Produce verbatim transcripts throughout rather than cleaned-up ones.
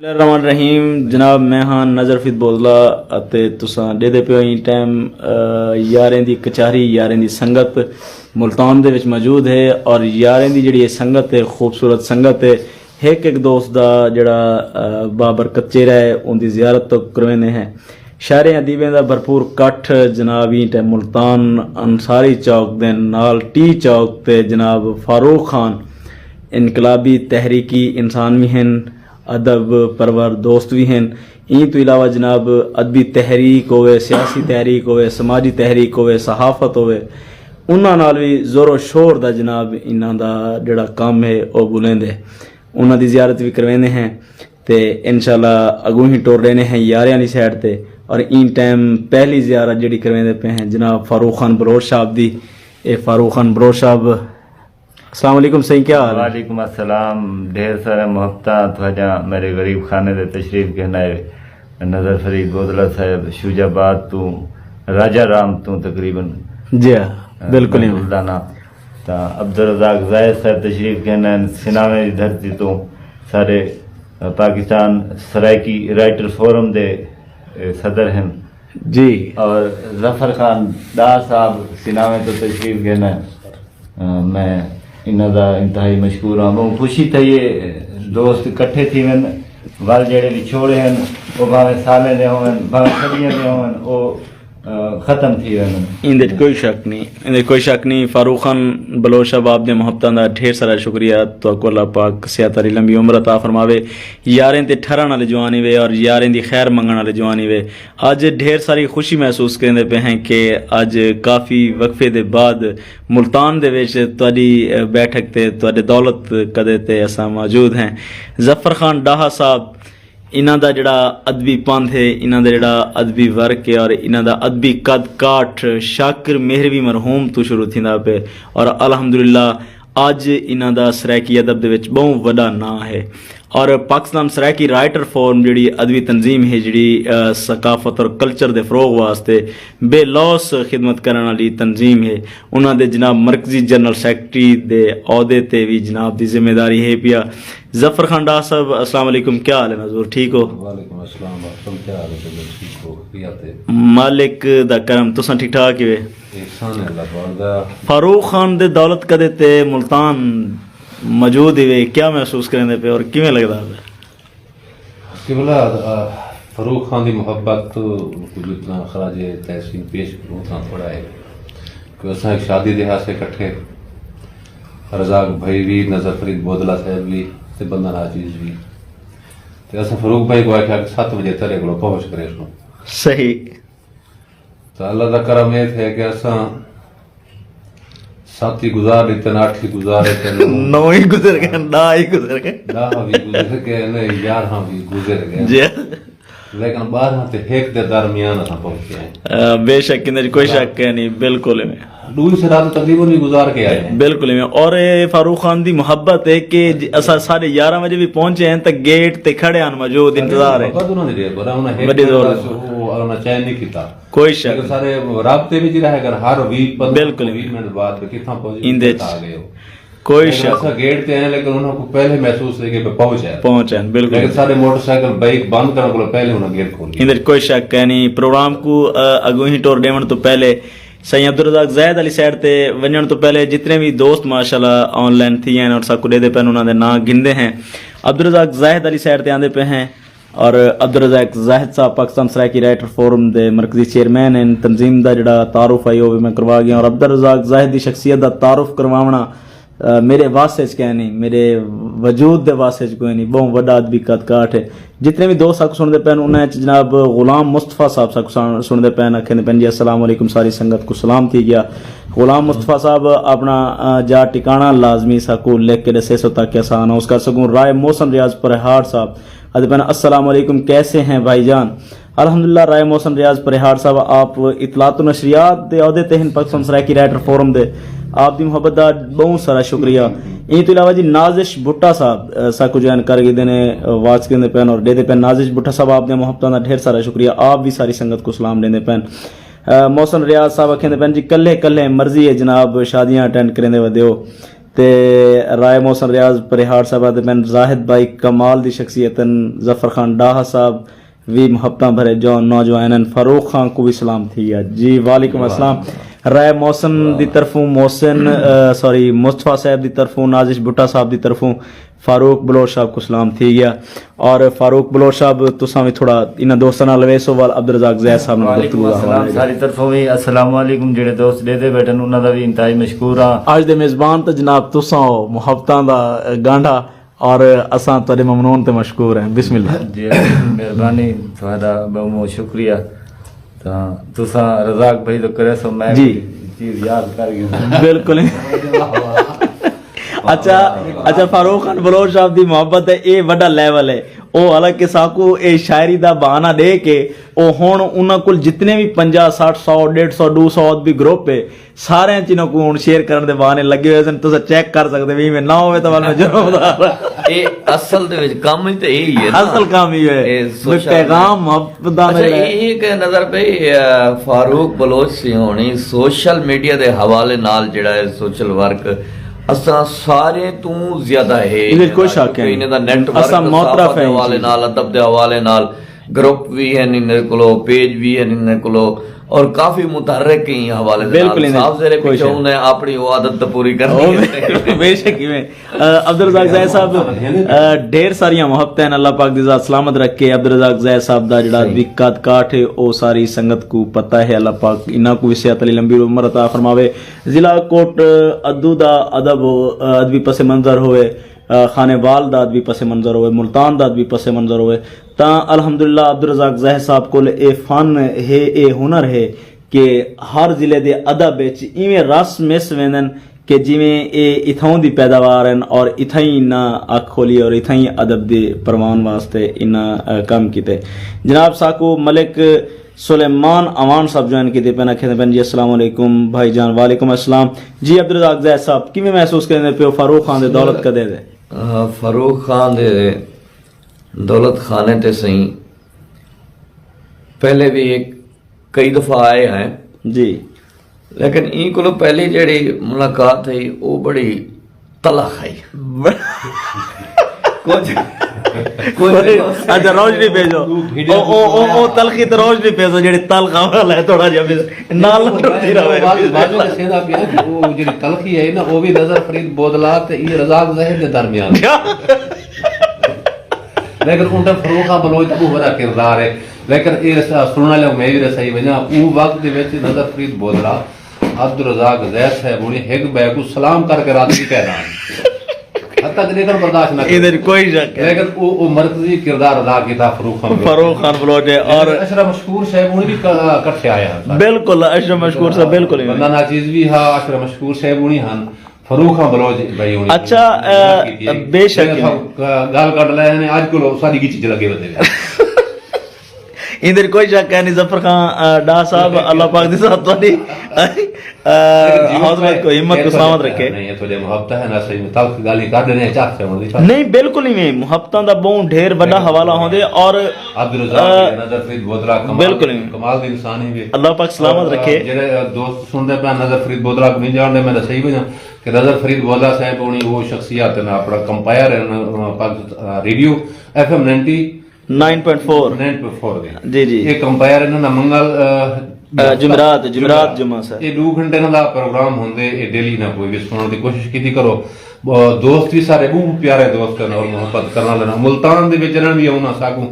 بسم اللہ الرحمن الرحیم۔ جناب، میں ہاں نظر فید بودلا اتے تساں ݙیہدے پیو ایں ٹائم، آ، یاریں دی کچہری، یاریں دی سنگت ملتان دے وچ موجود ہے، اور یاریں دی جڑی اے سنگت ہے، خوبصورت سنگت ہے۔ ہک ہک دوست دا جڑا، آ، بابرکت چہرہ ہے، اوندی زیارت تو کرویندے ہیں۔ شاعریں ادیبیں دا بھرپور کٹھ جناب ایں ٹائم ملتان انصاری چوک دے نال ٹی چوک تے جناب فاروق خان انقلابی تحریکی انسان وی ہن، ادب پرور دوست وی ہن۔ ایں توں علاوہ جناب ادبی تحریک ہووے، سیاسی تحریک ہووے، سماجی تحریک ہووے، صحافت ہووے، انہاں نال وی زور و شور دا جناب انہاں دا جڑا کم ہے او بلند ہے۔ انہاں دی زیارت وی کرویندے ہیں تے انشاءاللہ اڳوں ہی ٹر ݙینے ہیں یاریں والی سائیڈ تے۔ اور ایں ٹائم پہلی زیارت جڑی کرویندے پئے ہیں جناب فاروق خان بلوچ صاحب دی۔ اے فاروق خان بلوچ صاحب، السلام علیکم سئیں، کیا حال ہے؟ وعلیکم السلام، ڈھیر سارے محبتاں تہاڈیاں میرے غریب خانے دے تشریف گھن آئے۔ نظر فرید بودلا صاحب شوجہ آباد توں، راجہ رام توں تقریباً۔ جی ہاں، بالکل ہی۔ ملتان آ۔ تاں عبدالرزاق زاہد صاحب تشریف گھن آئے سناویں دی دھرتی توں، سارے پاکستان سرائیکی رائٹر فورم دے، اے، صدر ہن۔ جی۔ اور ظفر خان ڈار صاحب سناویں توں تشریف گھن آئے۔ آ، میں انہاں دا انتہائی مشکور ہاں۔ ٻہوں خوشی تھئی ہے، دوست کٹھے تھی ون، ول جڑے وچھوڑے ہن، او بھاویں سالیں دے ہون، بھاویں صدیاں دے ہون، او، آ، ختم تھی ویندن۔ ایندے وچ کوئی شک نہیں، ایندے وچ کوئی شک نہیں۔ فاروق خان بلوچ صاحب، آپ دے محبتاں دا ڈھیر سارا شکریہ۔ تہاکوں اللہ پاک صحت آلی لمبی عمر عطا فرماوے۔ یاریں تے ٹھرݨ والے جوان ہیوے اور یاریں دی خیر منگݨ والے جوان ہیوے۔ اڄ ڈھیر ساری خوشی محسوس کریندے پئے ہیں کہ اڄ کافی وقفے دے بعد ملتان دے وچ تہاݙی، اے، بیٹھک تے تہاݙے دولت کدے تے اساں موجود ہیں۔ ظفر خان ڈاہا صاحب، انہاں دا جڑا ادبی پندھ ہے، انہاں دا جڑا ادبی ورق ہے اور انہاں دا ادبی قد کاٹھ شاکر مہروی مرحوم توں شروع تھیندا پئے، اور الحمدللہ اڄ انہاں دا سرائیکی ادب دے وچ ٻہوں وݙا ناں ہے۔ اور پاکستان سرائیکی رائٹر فورم جڑی ادبی تنظیم ہے، جڑی، آ، ثقافت اور کلچر دے فروغ واسطے بے لوث خدمت کرݨ والی تنظیم ہے، انہاں دے جناب مرکزی جنرل سیکرٹری دے عہدے تے وی جناب دی ذمہ داری ہے پیا۔ ظفر خان ڈار صاحب، السلام علیکم، کیا حال ہے حضور، ٹھیک ہو؟ وعلیکم السلام، اکرم، کیا حال ہے؟ ٹھیک ہو؟ خیریت ہے؟ مالک دا کرم، تساں ٹھیک ٹھاک ہیوے؟ احسان ہے اللہ پاک دا۔ فاروق خان دے دولت کدے تے ملتان موجود ہیوے، کیا محسوس کریندے پئے اور کیویں لڳدا پئے؟ قبلہ، آ، فاروق خان دی محبت کوں اتنا خراج تحسین پیش کروں، اتنا تھوڑا ہے کہ اساں ہک شادی دے ہاسے کٹھے، رزاق بھائی وی، نظر فرید بودلا صاحب وی تے بندہ ناچیز وی، تے اساں فاروق بھائی کوں آکھیا کہ ست وجے تیرے کولوں پہنچ کریسوں۔ صحیح۔ تاں اللہ دا کرم اے تھئے کہ اساں ست ہی گزار ݙتے، اٹھ ہی گزار ݙتے، نو ہی گزر ڳئے، ݙاہ ہی گزر ڳئے۔ ݙاہ وی گزر ڳئے نے، یارہاں وی گزر ڳئے۔ جی۔ لیکن ٻارہاں تے ہک دے درمیان اساں پہنچے ہیں۔ آ، بے شک، اندر کوئی شک ہے نہیں، بالکل ایویں۔ ݙو ہی سرحد تقریباً وی گزار کے آئے ہیں۔ بالکل ایویں۔ اور اے فاروق خان دی محبت ہے کہ ج-، اساں ساڑھے یارہاں وجے وی پہنچے ہیں تے گیٹ تے کھڑے ہن موجود، انتظار ہے۔ محبت انہاں دی ݙیکھو نا، انہاں ہک وݙی زور۔ انہاں چین نہیں کیتا۔ کوئی شک لیکن نہیں۔ سارے رابطے وچ رہے، اگر ہر ویہہ، پندرہ، کوئی ویہہ منٹ بعد کہ کتھاں پہنچ، ایندے کتھاں آ گئے ہو۔ کوئی لیکن شک اساں گیٹ تے آئے، لیکن انہاں کو پہلے محسوس ہے کہ پہنچ ہے۔ پہنچ ہے، بالکل۔ لیکن سارے موٹر سائیکل، بائیک بند کرن کو پہلے انہاں گیٹ کھول دیا۔ ایندے کوئی شک ہے نہیں۔ پروگرام کو، آ، اگوں ہی ٹور ڈیون تو پہلے سائیں عبدالرزاق زاہد علی سائیڈ تے ونجن تو پہلے جتنے بھی دوست ماشاءاللہ آن لائن تھی ہیں اور ساکو ݙیہدے پئے ہن، انہاں دے ناں گھندے ہیں۔ عبدالرزاق زاہد علی سائیڈ تے آندے پئے ہیں۔ اور عبدالرزاق زاہد صاحب پاکستان سرائیکی رائٹر فورم دے مرکزی چیئرمین ہن۔ تنظیم دا جڑا تعارف ہے، او وی میں کروا گیا۔ اور عبدالرزاق زاہد دی شخصیت دا تعارف کرواوݨا، آ، میرے واسطے چ کہیں نہیں، میرے وجود دے واسطے چ کوئی نہیں۔ ٻہوں وݙا ادبی قد کاٹھ ہے۔ جتنے وی دوست ساکوں سݨدے پئے ہن، انہاں اچ جناب غلام مصطفیٰ صاحب ساکوں سݨ-، سݨدے پئے ہن، آکھیندے پئے ہن جی السلام علیکم، ساری سنگت کوں سلام تھی گیا۔ غلام مصطفیٰ صاحب اپݨا، آ، جا ٹکاݨا لازمی ساکوں لکھ کے ݙسیسو تاکہ اساں اناؤنس کر سڳوں۔ رائے محسن ریاض پرہاڑ صاحب آہدے پئے ہن، السلام علیکم، کیسے ہیں بھائی جان؟ الحمدللہ، رائے محسن ریاض پرہاڑ صاحب، آپ اطلاعات و نشریات دے عہدے تے ہن، پاکستان سرائیکی رائٹر فورم دے۔ آپ دی محبت دا ٻہوں سارا شکریہ۔ ایں توں علاوہ جی نازش بھٹہ صاحب، آ، ساکوں جوائن کر گھدے نے، آ، واچ کریندے پئے ہن اور ݙیہدے پئے ہن۔ نازش بھٹہ صاحب، آپ دے محبتاں دا ڈھیر سارا شکریہ، آپ وی ساری سنگت کوں سلام ݙیندے پئے ہن۔ آ، محسن ریاض صاحب آکھیندے پئے ہن جی کلھے کلھے مرضی ہے جناب، شادیاں اٹینڈ کریندے ودے ہو۔ تے رائے محسن ریاض پریہاڑ صاحب آہدے پن زاہد بھائی کمال دی شخصیت ہن، ظفر خان ڈاہا صاحب وی محبتاں بھرے جو نوجوان ہن، فاروق خان کوں وی سلام تھی ڳیا۔ جی وعلیکم السلام۔ رائے محسن دی طرفوں، محسن سوری مصطفی صاحب دی طرفوں، نازش بھٹہ صاحب دی طرفوں فاروق بلوچ صاحب کوں سلام تھی ڳیا۔ اور فاروق بلوچ صاحب تساں وی تھوڑا انہاں دوستاں نال ویسو وال عبدالرزاق زید صاحب نال وعلیکم گفتگو دا حوالہ السلام۔ ݙیو۔ ساری طرفوں وی السلام علیکم، جڑے دوست ݙیدھے ٻیٹھن انہاں دا وی انتہائی مشکور ہاں۔ اڄ دے میزبان تے جناب تساں ہو، محبتاں دا گانڈھا، اور اساں تہاݙے ممنون تے مشکور ہیں۔ بسم اللہ۔ جی مہربانی، تہاݙا ٻہوں ٻہوں شکریہ۔ تاں تساں رزاق بھائی توں کریسو، میں جی۔ کوئی چیز یاد کر ڳیاں۔ بالکل۔ اچھا، اچھا، فاروق خان بلوچ صاحب دی محبت ہے، اے وݙا لیول ہے۔ او حالانکہ ساکوں اے شاعری دا بہانہ ݙے کے او ہݨ انہاں کول جتنے وی پنجاہ، سٹھ، سو، ݙیڈھ سو، ݙو سو ادبی گروپ ہے، سارے اچ انہاں کوں ہݨ شیئر کرݨ دے بہانے لڳے ہوئے ہن۔ تساں چیک کر سڳدے وے، ایویں نہ ہووے تاں ول میں جرمدار ہاں۔ اے اصل دے وچ کم ہی تے اے ہی ہے نا۔ اصل کم ہی ہے۔ اے بھئی سوشل پیغام محبت دا اچھا، ملے۔ اے، اے کہ نظر پئی، آ، فاروق بلوچ سی ہوݨی سوشل میڈیا دے حوالے نال جڑا ہے سوشل ورک اساں سارے توں زیادہ ہے۔ ایندے وچ کوئی شک کیونکہ ہے۔ انہاں دا نیٹ ورک اساں معترف صحافت دے ہیں حوالے چیز۔ نال، ادب دے حوالے نال، گروپ وی ہن انہاں کولو، پیج وی ہن انہاں کولو، اور کافی متحرک ہیں حوالے دے نال۔ بالکل انہاں صاف زیر کوئی پچھوں شک۔ انہیں اپنی وہ عادت تو پوری کرنی او ہے۔ بے شک ایویں۔ آ، عبدالرزاق زید صاحب، آ، ڈھیر ساریاں محبتیں ہن، اللہ پاک دی ذات سلامت رکھے۔ عبدالرزاق زید صاحب دا جڑا صحیح۔ وی قد کاٹھ ہے، او ساری سنگت کوں پتہ ہے۔ اللہ پاک انہاں کوں وی صحت علی لمبی عمر عطا فرماوے۔ ضلع کوٹ ادو دا ادب، آ، ادبی پس منظر ہوئے، آ، خانے وال دا ادبی پس منظر ہوئے، ملتان دا ادبی پس منظر ہوئے، تاں الحمدللہ عبدالرزاق زید صاحب کول اے فن ہے، اے ہنر ہے کہ ہر ضلع دے ادب وچ ایویں رس مس ویندن کہ جیویں اے اتھاؤں دی پیداوار ہن اور اتھائیں انہاں اکھ کھولی اور اتھائیں ادب دے پروان واسطے انہاں، آ، کم کیتے۔ جناب ساکوں ملک سلیمان اعوان صاحب جوائن کیتے پن، آکھیندے پن جی السلام علیکم بھائی جان۔ وعلیکم السلام۔ جی عبدالرزاق زید صاحب کیویں محسوس کریندے پیو فاروق خان دے دولت کدے دے؟ آ، فاروق خان دے دولت خانے تے سئیں پہلے بھی ایک کئی دفعہ آئے ہیں۔ جی۔ لیکن ایں کولوں پہلی جیڑھی ملاقات تھئی، او بڑی تلخ ہئی۔ کجھ، کجھ اچھا، روشنی بھیجو۔ او، او، او، او تلخی تے روشنی بھیجو، جیڑھی تلخ عمل ہے، تھوڑا جیہا بھی نال ٹرتی رہے۔ واضح، واضح ݙسیندا پیاں کہ او جیڑھی تلخی ہے نا، او وی نظر فرید بودلا تے ایں رزاق زید دے درمیان۔ لیکن اوں ٹائم فاروق خان بلوچ دا ٻہوں وݙا کردار ہے۔ لیکن اے س-، سݨݨ والے میں وی رسائی ونڄاں، اوں وقت دے وچ نظر فرید بودلا، عبدالرزاق زید صاحب ہوݨی ہک ٻئے کوں سلام کر کے رات دی کہہ ݙان۔ حتیٰ کہ ݙیکھݨ برداشت نہ ایں دے کیتے۔ کوئی شک ہے۔ لیکن او، او مرکزی کردار ادا کیتا فاروق خان بلوچ۔ فاروق خان بلوچ ہے اور لیکن اشرف مشکور صاحب ہوݨی وی ک-، کٹھے آئے ہن۔ بالکل، اشرف مشکور صاحب بالکل ہی بندہ ناچیز وی ہا، اشرف مشکور صاحب ہوݨی ہن۔ فاروق خان بلوچ بھائی ہوݨی اچھا، ہن، اہ، کیتی ہے۔ بے شک۔ جیڑھے ساکوں ڳالھ کڈھ لائے ہن، اڄ کولو ساݙی ڳچی چ لڳے ودے۔ ایندے کوئی شک ہے نہیں ظفر خان، آ، ڈاہ صاحب، اللہ پاک دی ذات تہاݙی، آ، لیکن جیوں حوصلہ میں کو ہمت کو سلامت رکھے۔ نہیں، یہ تھوڑے محبت ہے نا، صحیح میں تلخ گالی کر دینے، چاک سے ہوندی۔ نہیں، بالکل ہی میں محبتاں دا بہوں ڈھیر وڈا حوالہ ہوندے اور، عبدالرزاق آ، ہے، نظر فرید بودلا، کمال، بالکل ہی۔ کمال دی انسان ہی وے۔ اللہ پاک سلامت اور، آ، رکھے۔ جڑے، آ، دوست سنتے پہ نظر فرید بودلا کو نہیں جانتے، میں تو صحیح وجہ کہ نظر فرید بودلا صاحب ہونی وہ شخصیت ہے نا، اپنا کمپائر ہے نا، پاک-، آ، radio F M ninety nine point four. Nine point four دے۔ جی، جی۔ اے کمپائر انہاں دا منگل، آ، آ، جمعرات، جمعرات، جمعہ سر۔ اے ݙو گھنٹے انہاں دا پروگرام ہوندے، اے ڈیلی انہاں کوئی وی سݨݨ دی کوشش کیتی کرو۔ آ، دوست وی سارے ٻہوں پیارے دوست ہن اور محبت کرݨ والے ہن۔ ملتان دے وچ رہݨ وی انہاں ساکوں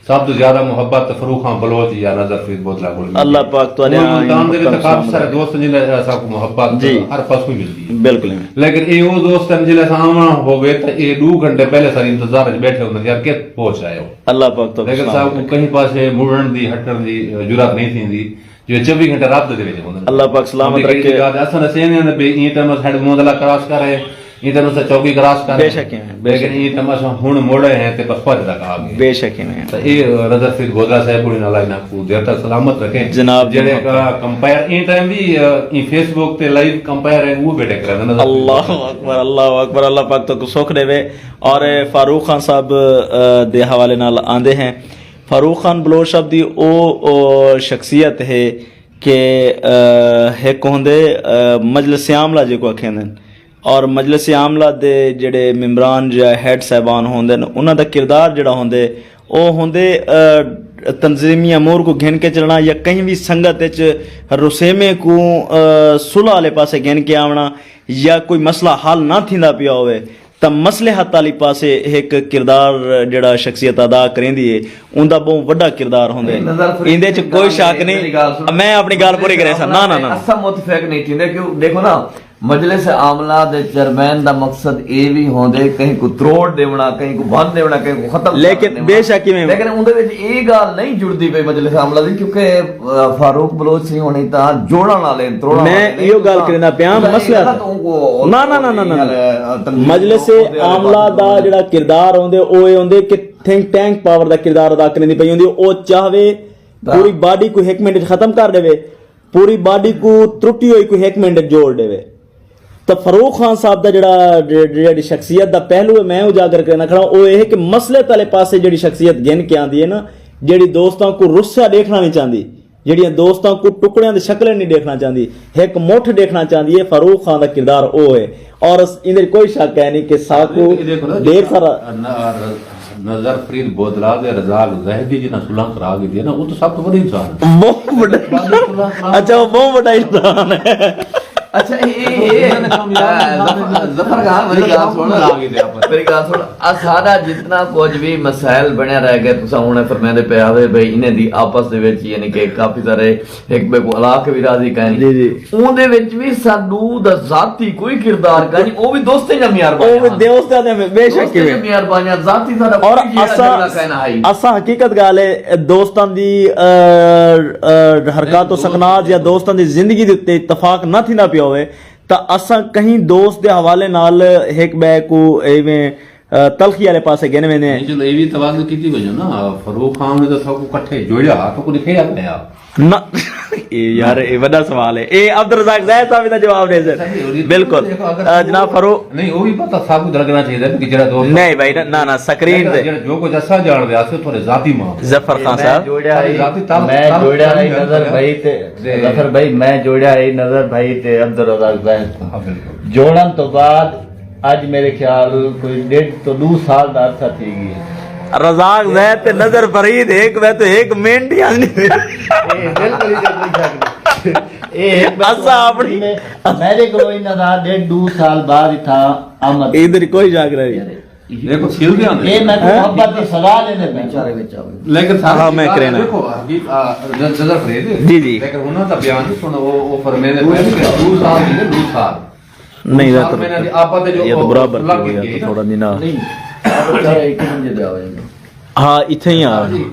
سب توں زیادہ محبت فاروق خان بلوچ یا نظر فرید بودلا کول ملدی۔ اللہ پاک تہاݙے اور ملتان دے وچ کافی سارے دوست ہن جنہاں ساکوں محبت جی۔ ہر پاسوں ملدی ہے۔ بالکل۔ لیکن اے او دوست ہن جلے اساں آوݨا ہووے تاں اے ݙو گھنٹے پہلے ساݙے انتظار وچ ٻیٹھے ہوندے یار کہ پہنچ آئے ہو۔ اللہ پاک تو لیکن سلامت صاحب کو رکھے۔ کہیں پاسے مڑن دی، ہٹن دی جرات نہیں تھیندی، جو چوبی گھنٹے رابطے دے وچ ہوندے۔ اللہ پاک سلامت رکھے۔ اساں ݙسیندے ہیں بھئی ایں ٹائم ساݙے محمد اللہ کراس کر رہے، ایں ٹائم اساں چوکی کراس کر رہے۔ بے شک ہیں، بے لیکن شک۔ ایں ٹائم اساں ہن مڑ رہے ہیں تے بس پہنچ تک آ گئے۔ بے شک ہیں۔ تے اے نظر فرید بودلا صاحب کو اللہ انہاں کو دیر تک سلامت رکھے۔ جناب جڑے جی۔ کا-، کمپائر ایں ٹائم بھی، آ، ایں فیس بک تے لائیو کمپائر ہیں، وہ بیٹھے کرے نظر فرید اللہ بودلا۔ اکبر، اللہ اکبر، اللہ پاک تو کو سکھ دے وے۔ اور فاروق خان صاحب، آ، دے حوالے نال آندے ہیں۔ فاروق خان بلوچ صاحب دی او، او شخصیت ہے کہ، آ، ہک ہوندے، آ، مجلس عاملہ جیکوں آکھیندن، اور مجلس عاملہ دے جڑے ممبران یا ہیڈ صاحبان ہوندن، انہاں دا کردار جڑا ہوندے، او ہوندے تنظیمی امور کو گھن کے چلنا یا کہیں بھی سنگت اچ رسیمے کو صلح والے پاسے گھن کے آونا، یا کوئی مسئلہ حل نہ تھیندا پیا ہوئے، تاں مصلحت والی پاسے ایک کردار جڑا شخصیت ادا کریندی ہے، اوندا بہوں وڈا کردار ہوندے۔ ایندے چ کوئی شک نہیں۔ میں اپنی گال پوری کرے سا۔ نہ نہ نہ۔ اساں متفق نہیں تھیندے، کیوں؟ دیکھو نا، مجلس عاملہ دے چیئرمین دا مقصد اے وی ہوندے کہیں کو تروڑ ڈیونا، کہیں کو بھن ڈیونا، کہیں کو ختم کر لیکن ڈیونا۔ بے شک ایویں لیکن اوندے وچ اے گال نہیں جڑدی پئی مجلس عاملہ دی، کیونکہ فاروق بلوچ سی ہونی تاں جوڑن والے، تروڑن میں والے نہیں۔ ایہو گال کرینا پیاں، مسئلہ نہ نہ نہ نہ نہ۔ مجلس عاملہ دا جڑا کردار ہوندے، او اے ہوندے کہ تھنک ٹینک پاور دا کردار ادا کریندی پئی ہوندی۔ او چاہوے پوری باڈی کو ہک منٹ وچ ختم کر ڈیوے، پوری باڈی کو ترٹی ہوئی کو ہک منٹ وچ جوڑ ڈیوے۔ تاں فاروق خان صاحب دا جڑا، جڑی شخصیت دا پہلو ہے، میں اجاگر کرنا کھڑا، او اے ہے کہ مسئلے تلے پاسے جڑی شخصیت گھن کے آندی ہے نا، جڑی دوستاں کو رسیا ڈیکھنا نہیں چاہندی، جڑیاں دوستاں کو ٹکڑیاں دے شکلیں نہیں ڈیکھنا چاہندی، ہک مٹھ ڈیکھنا چاہندی ہے، فاروق خان دا کردار او ہے۔ اور اس، ایندے کوئی شک ہے نہیں کہ ساکو ڈھیر سارا نظر فرید بودلال دے رزاق زاہد دی جنہاں صلح کرا گھدی ہے نا، او تاں سب توں وݙے انسان ہے۔ بہوں وݙا۔ اچھا، او بہوں وݙا انسان ہے۔ اچھا، اے، اے، اے، ظفر، ظفر خان، میری ڳالھ سُݨ، میری ڳالھ سُݨ۔ آ سارا جتنا کجھ وی مسائل بݨیا رہ ڳئے، تساں ہݨ فرمیندے پئے ہاوے بھئی انہیں دی آپس دے وچ یعنی کہ کافی سارے ہک ٻئے کوں الا کے وی راضی کائنی۔ جی، جی۔ اوندے وچ وی ساݙو دا ذاتی کوئی کردار کائنی، او وی دوستیں دا معیار بݨیا۔ او وی دوستیں دا، بے شک۔ دوستیں دا معیار بݨیا، ذاتی ساݙا اور کوئی جھیڑا اساں، جھگڑا کائنا ہئی۔ اساں حقیقت ڳالھ ہے، دوستاں دی، آ، آ، حرکات و سکنات یا دوستاں دی زندگی دے اُتے اتفاق نہ تھیندا پیا ہوئے، تاں اساں کہیں دوست دے حوالے نال ہک ٻئے کوں ایویں آ، تلخی والے پاسے گھن ویندے ہیں۔ نہیں، چلو، اے وی توازن کیتی وجہ نا، فاروق خان نے تاں ساکوں کٹھے جوڑیا ہا، ساکوں نکھیڑیا پیا۔ نہ، اے یار، اے وݙا سوال ہے۔ اے عبدالرزاق زاہد صاحب دا جواب ݙے سر۔ صحیح، اور یہ بالکل۔ دیکھو، اگر آ، جناب فاروق۔ نہیں، او وی پتہ ساکوں درگنا چاہیے کہ جڑا دوست نہیں بھائی، نہ، نہ، نہ، سکرین تے۔ جڑا جو کچھ اساں جاݨ دے، اساں تھوڑے ذاتی ماں۔ ظفر خان صاحب۔ میں جوڑیا ہی، تعلق، میں تعلق جوڑیا ہی نظر بھائی تے، ظفر بھائی، میں جوڑیا ہی نظر بھائی تے عبدالرزاق زاہد۔ ہاں، بالکل۔ جوڑن تو بعد اڄ میرے خیال کوئی ݙیڈھ توں ݙو سال دا عرصہ تھی ڳیا ہے۔ رزاق زید تے نظر فرید ہک وے تو ہک منٹ ہی آندی۔ اے بالکل ہی کوئی شک نہیں۔ اے ہک وے تو اساں اپݨی میں، میرے کولوں انہاں دا ݙیڈھ ݙو سال بعد اتھاں آمد۔ ادھر کوئی شک نہیں۔ دیکھو، کھل دے آندے۔ اے میں کو محبت دی سزا لیندے پئے۔ بیچارے وچ آوے۔ لیکن سر، ہاں، میں کرینا۔ دیکھو، حقیق-، آ، نظر فرید۔ جی، جی۔ لیکن انہاں دا بیان نہیں سُݨو، او، او فرمیندے پئے کہ ݙو سال نہیں، ݙو سال۔ نہیں، ذرا یہ تو برابر کیوں گیا تو تھوڑا دینا۔ نہیں، آپ بچارے ایک ہی منجے دے آوے۔ ہاں، اتھے ہی آ۔ جی،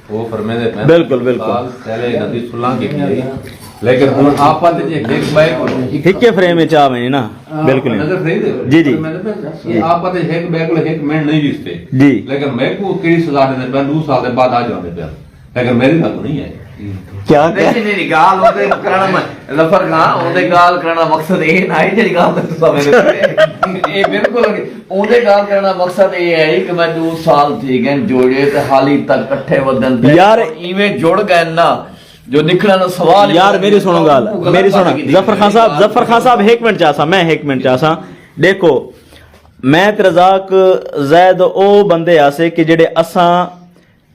وہ فرمیندے پئے۔ بالکل، بالکل۔ سال پہلے انہاں دی صلح کیتی ہے۔ لیکن ہن آپت جے ہک بئے کول ہکے فریم وچ آ ویندے نا۔ بالکل۔ نظر صحیح دے۔ جی، جی۔ فرمیندے پئے، یہ آپت جے ہک بئے کول ہک منٹ نہیں وستے۔ جی۔ لیکن میں کو کیڑی سزا ݙیندے پئے، ݙو سال دے بعد آ جاندے پئے۔ لیکن میری گل نہیں ہے۔ کیا نہیں، نہیں، نہیں، گال ہوندے کرنا میں، ظفر خان، ہوندے گال کرنا مقصد اے نہ ہے جڑی گال تے تساں میرے تے۔ اے بالکل ہوندے گال کرنا مقصد اے ہے کہ میں ݙو سال تھی ڳئے جوڑے تے حالی تک کٹھے ودن تے یار۔ ایویں جڑ ڳئے نا جو نکلݨ دا سوال ہی یار، کوئی میری نہیں۔ سُݨو گال، میری سُݨو۔ ظفر خان صاحب، ظفر خان صاحب، ہک منٹ چاساں، میں ہک منٹ چاساں۔ ݙیکھو، میں تے رزاق زید او بندے آسے کہ جڑے اساں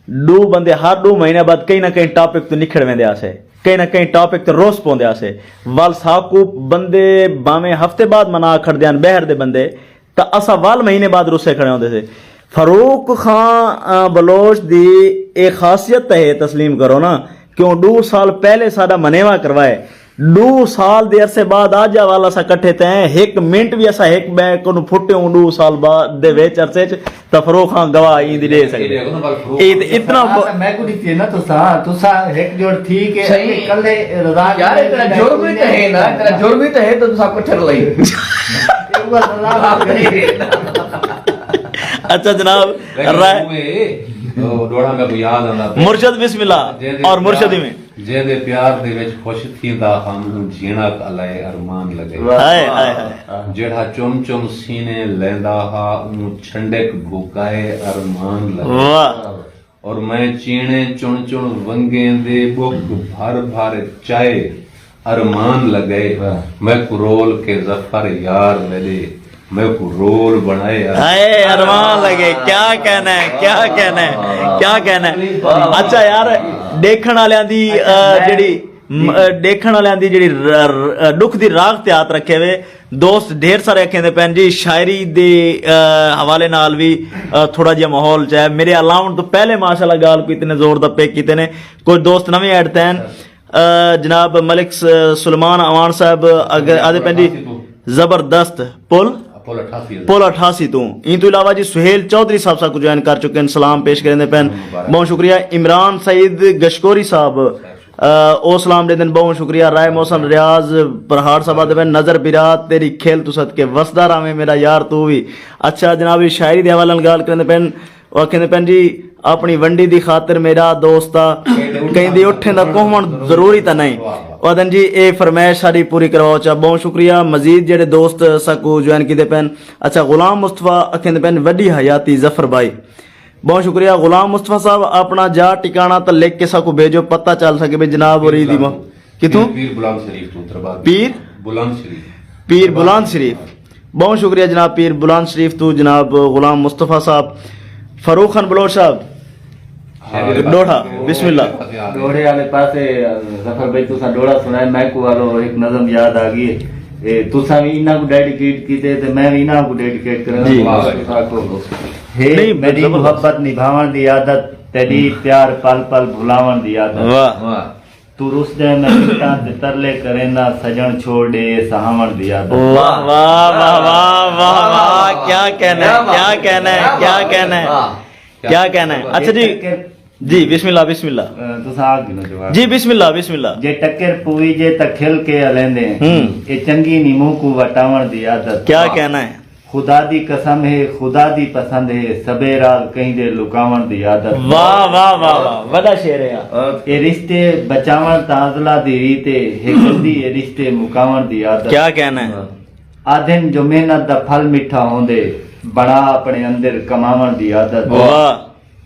ݙو بندے ہر ݙو مہینے بعد کہیں نہ کہیں ٹاپک توں نکھڑ ویندے آسے، کہیں نہ کہیں ٹاپک تے روس پوندے آسے۔ ول ساکوں بندے بھانویں ہفتے بعد منا کھڑدے ہن، ٻہر دے بندے، تاں اساں ول مہینے بعد رُسے کھڑے ہوندے سے۔ فاروق خان، آ، بلوچ دی اے خاصیت تے ہے، تسلیم کرو نا، کیوں ݙو سال پہلے ساݙا منیوا کروائے۔ ݙو سال دے عرصے بعد آ جا والا اساں کٹھے تھئے ہیں، ہک منٹ وی اساں ہک ٻئے کوں پھٹے ہوں ݙو سال بعد دے وچ عرصے چ، تاں فاروق خان گواہ ایں دی ݙے سڳدے۔ اے تے اتنا ہاں، ب- تاں میں کو ݙتی ہے نا، تساں، تساں ہک جوڑ تھی کے صحیح۔ کلے رضا یار، تیرا جرم ہی تے ہے نا، تیرا جرم ہی تے ہے، تاں تساں کٹھے رلائی۔ اچھا جناب، لیکن رائے۔ او ݙوہڑا میں کو یاد آندا پیا۔ مرشد بسم اللہ جے دے اور مرشد پیار، ایویں۔ جے دے پیار دے وچ خوش تھیندا ہم، اوں جھیݨک الائے ارمان لڳئے۔ واہ۔ ہائے، ہائے، ہائے۔ جیڑھا چم چم سینے لیندا ہا، اوں چھنڈک بھوکائے ارمان لڳئے۔ واہ۔ اور میں چیݨے چُݨ چُݨ ونگیں دے ٻُک بھر بھر چائے، ارمان لڳئے میکوں رول کے ظفر یار میݙے، میکوں رول بݨائے یار۔ ہائے ارمان لڳئے، کیا کہنا ہے، کیا کہنا ہے، کیا کہنا ہے۔ اچھا یار، ݙیکھݨ آلیاں دی، آ، جیڑھی م-، آ، ݙیکھݨ آلیاں دی جیڑھی ر-، ر-، ݙکھ دی راغ تے ہتھ رکھے ہوئے دوست ڈھیر سارے اکھیندے پئن جی، شاعری دے، آ، حوالے نال وی، آ، تھوڑا جیہا ماحول چ ہے۔ میݙے الاوݨ توں پہلے ماشاءاللہ ڳالھ کوں اتنے زور دا پک کیتے نے، کچھ دوست نویں ایڈ تھئن۔ آ، جناب ملک س-، سلیمان اعوان صاحب اگر آہدے پئن جی زبردست پل، پل اٹھاسی توں۔ ایں توں علاوہ جی سہیل چوہدری صاحب ساکوں جوائن کر چکے ہن، سلام پیش کریندے پئن۔ بہت شکریہ۔ عمران سعید گشکوری صاحب، آ، او سلام ݙیندن، بہت شکریہ۔ رائے محسن ریاض پرہاڑ صاحب آہدے پئن، نظر برا تیݙی کھل توں صدقے، وسدا رہویں میݙا یار توں وی۔ اچھا جناب، اے شاعری دے حوالے نال ڳالھ کریندے پئن۔ او آکھیندے پئن جی، اپݨی ونڈی دی خاطر میݙا دوست آ، کہیں دی اٹھیں دا کوہوݨ ضروری تاں نئیں۔ او آہدن جی، اے فرمائش ساݙی پوری کرواؤ چا۔ بہت شکریہ۔ مزید جیڑھے دوست ساکوں جوائن کیتے پئن، اچھا غلام مصطفیٰ آکھیندے پئن، وݙی حیاتی ظفر بھائی۔ بہت شکریہ غلام مصطفیٰ صاحب، اپݨا جا ٹکاݨا تاں لکھ کے ساکوں بھیجو، پتہ چل سکے بھئی جناب ہوری دی ماں۔ کتھوں؟ پیر بلند شریف توں، دربار پیر؟ بلند شریف۔ پیر بلند شریف۔ بہت شکریہ جناب، پیر بلند شریف توں جناب غلام مصطفیٰ صاحب۔ فاروق خان بلوچ صاحب، ڈوڑھا، بسم اللہ۔ ڈوڑھے والے پاسے، ظفر بھائی، تساں ڈوڑھا سنائے، میکوں والو ہک نظم یاد آ ڳئی ہے۔ اے تساں وی انہاں کوں ڈیڈیکیٹ کیتے تے میں وی انہاں کوں ڈیڈیکیٹ کراں۔ جی۔ تساں آکھو، ہے نہیں، میݙی زبردست۔ محبت نبھاوݨ دی عادت، تیݙی پیار پل پل بھلاوݨ دی عادت۔ واہ۔ توں رسدیں میں منتاں تے ترلے کرینداں، سڄݨ چھوڑ ݙے اے سہاوݨ دی عادت۔ واہ، واہ، واہ، واہ، واہ، واہ، کیا کہنا ہے، کیا کہنا ہے، کیا کہنا ہے، کیا کہنا ہے۔ اچھا جی، جی، بسم اللہ، بسم اللہ۔ اے، تساں آ گھنو جواب۔ جی، بسم اللہ، بسم اللہ۔ جے ٹکر پویجے تاں کھل کے الیندیں، ہوں۔ اے چنڳی نی منہ کوں وٹاوݨ دی عادت۔ کیا کہنا ہے۔ خدا دی قسم ہے، خدا دی پسند ہے، سبھے راز کہیں دے لکاوݨ دی عادت۔ واہ، واہ، واہ، واہ، وݙا شعر ہے یار۔ اے رشتے بچاوݨ تاں ازلاں دی ریت ہے، ہے گندی اے رشتے مکاوݨ دی عادت۔ کیا کہنا ہے۔ آہدن جو محنت دا پھل مٹھا ہوندے، بݨا اپݨے اندر کماوݨ دی عادت۔ واہ۔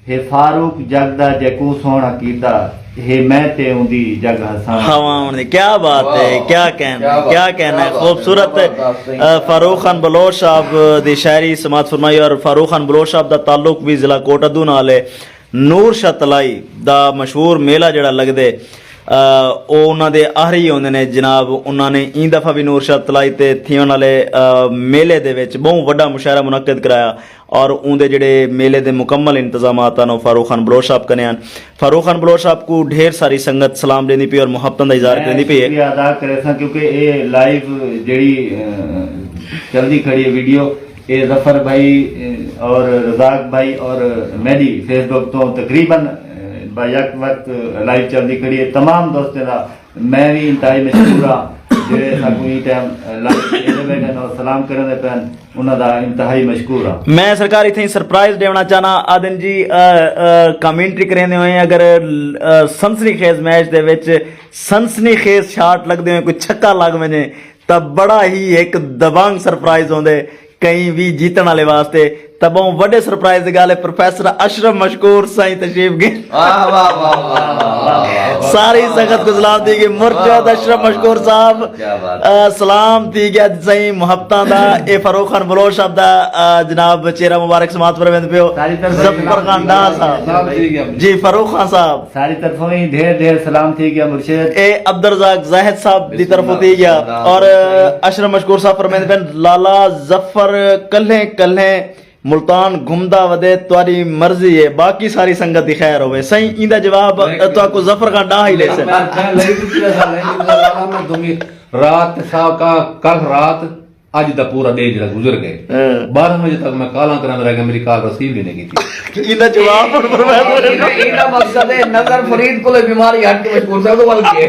ہے فاروق جڳ دا جیکوں سوہݨا کیتا، ہے میں تے اوندی جڳ ہساوݨ۔ ہواوݨ دی، کیا بات ہے، واہ، کیا کہنا ہے، کیا بات، کیا کہنا ہے، کیا بات ہے، خوبصورت، زبردست۔ آ، فاروق خان بلوچ صاحب دی شاعری سماعت فرمائی، اور فاروق خان بلوچ صاحب دا تعلق وی ضلع کوٹ ادو نال ہے۔ نور شاہ تلائی دا مشہور میلہ جیڑھا لڳدے، آ، او انہاں دے آہری ہوندے نے جناب۔ انہاں نے ایں دفعہ وی نور شاہ تلائی تے تھیوݨ والے، آ، میلے دے وچ ٻہوں وݙا مشاعرہ منعقد کرایا۔ اور اوندے جیڑھے میلے دے مکمل انتظامات ہن، او فاروق خان بلوچ صاحب کنے ہن۔ فاروق خان بلوچ صاحب کوں ڈھیر ساری سنگت سلام ݙیندی پئی اور محبتاں دا اظہار کریندی پئی ہے۔ میں شکریہ ادا کریساں کیونکہ اے لائیو جیڑھی، اے، چلدی کھڑی ہے ویڈیو، اے ظفر بھائی، اے، اور رزاق بھائی اور میݙی فیس بک توں تقریباً، اے، با یک وقت لائیو چلدی کھڑی ہے۔ تمام دوستیں دا میں وی انتہائی مشکور ہاں جیڑھے ساکوں ایں ٹائم لائیو ݙیہدے ٻیٹھن اور سلام کریندے پئن، انہاں دا انتہائی مشکور ہاں۔ میں سرکار اتھیں سرپرائز ݙیوݨا چاہنا، آہدن جی، آ، آ، کمنٹری کریندے ہوئے اگر، آ، سنسنی خیز میچ دے وچ سنسنی خیز شاٹ لڳدے ہوئے کوئی چھکا لڳ ونڄے تاں بڑا ہی ہک دبنگ سرپرائز ہوندے۔ کہیں وی جیتݨ والے واسطے تاں ٻہوں وݙے سرپرائز دی ڳالھ ہے۔ پروفیسر اشرف مشکور سائیں تشریف گھن۔ واہ، واہ، واہ، واہ، واہ، واہ، واہ۔ ساری سنگت کوں سلام تھی ڳیا۔ مرشد اشرف مشکور صاحب، کیا بات ہے۔ آ، سلام تھی ڳیا سائیں محبتاں دا۔ اے فاروق خان بلوچ صاحب دا، آ، جناب چہرہ مبارک سماعت پر ویندے پیو۔ ساری طرف ظفر خان ڈار صاحب۔ سلام تھی ڳیا۔ جی، فاروق خان صاحب۔ ساری طرفوں ہی ڈھیر ڈھیر سلام تھی ڳیا مرشد۔ اے عبدالرزاق زاہد صاحب دی طرفوں تھی ڳیا۔ اور اشرف مشکور صاحب فرمیندے پئن، لالا ظفر کلھیں کلھیں ملتان گھمدا ودے، تہاݙی مرضی ہے، باقی ساری سنگت دی خیر ہووے۔ سائیں، ایندا جواب تہاکوں ظفر خان ݙاہ ہی ݙیسن۔ میں، میں لئی ݙتی ہے، لئی ݙتی ہے، لالا، میں دومی رات سا کا، کل رات اڄ دا پورا ݙینہہ جیڑھا گزر ڳئے، ہاں۔ بارہ وڄے تک میں کالاں کریندا رہ ڳیا، میݙی کال ریسیو ہی نہیں کیتی۔ ایندا جواب ہݨ پروفیسر۔ ایندا مقصد ہے، نظر فرید کولے بیماری ہٹ کے مشکور صاحب کوں ول ڳئے۔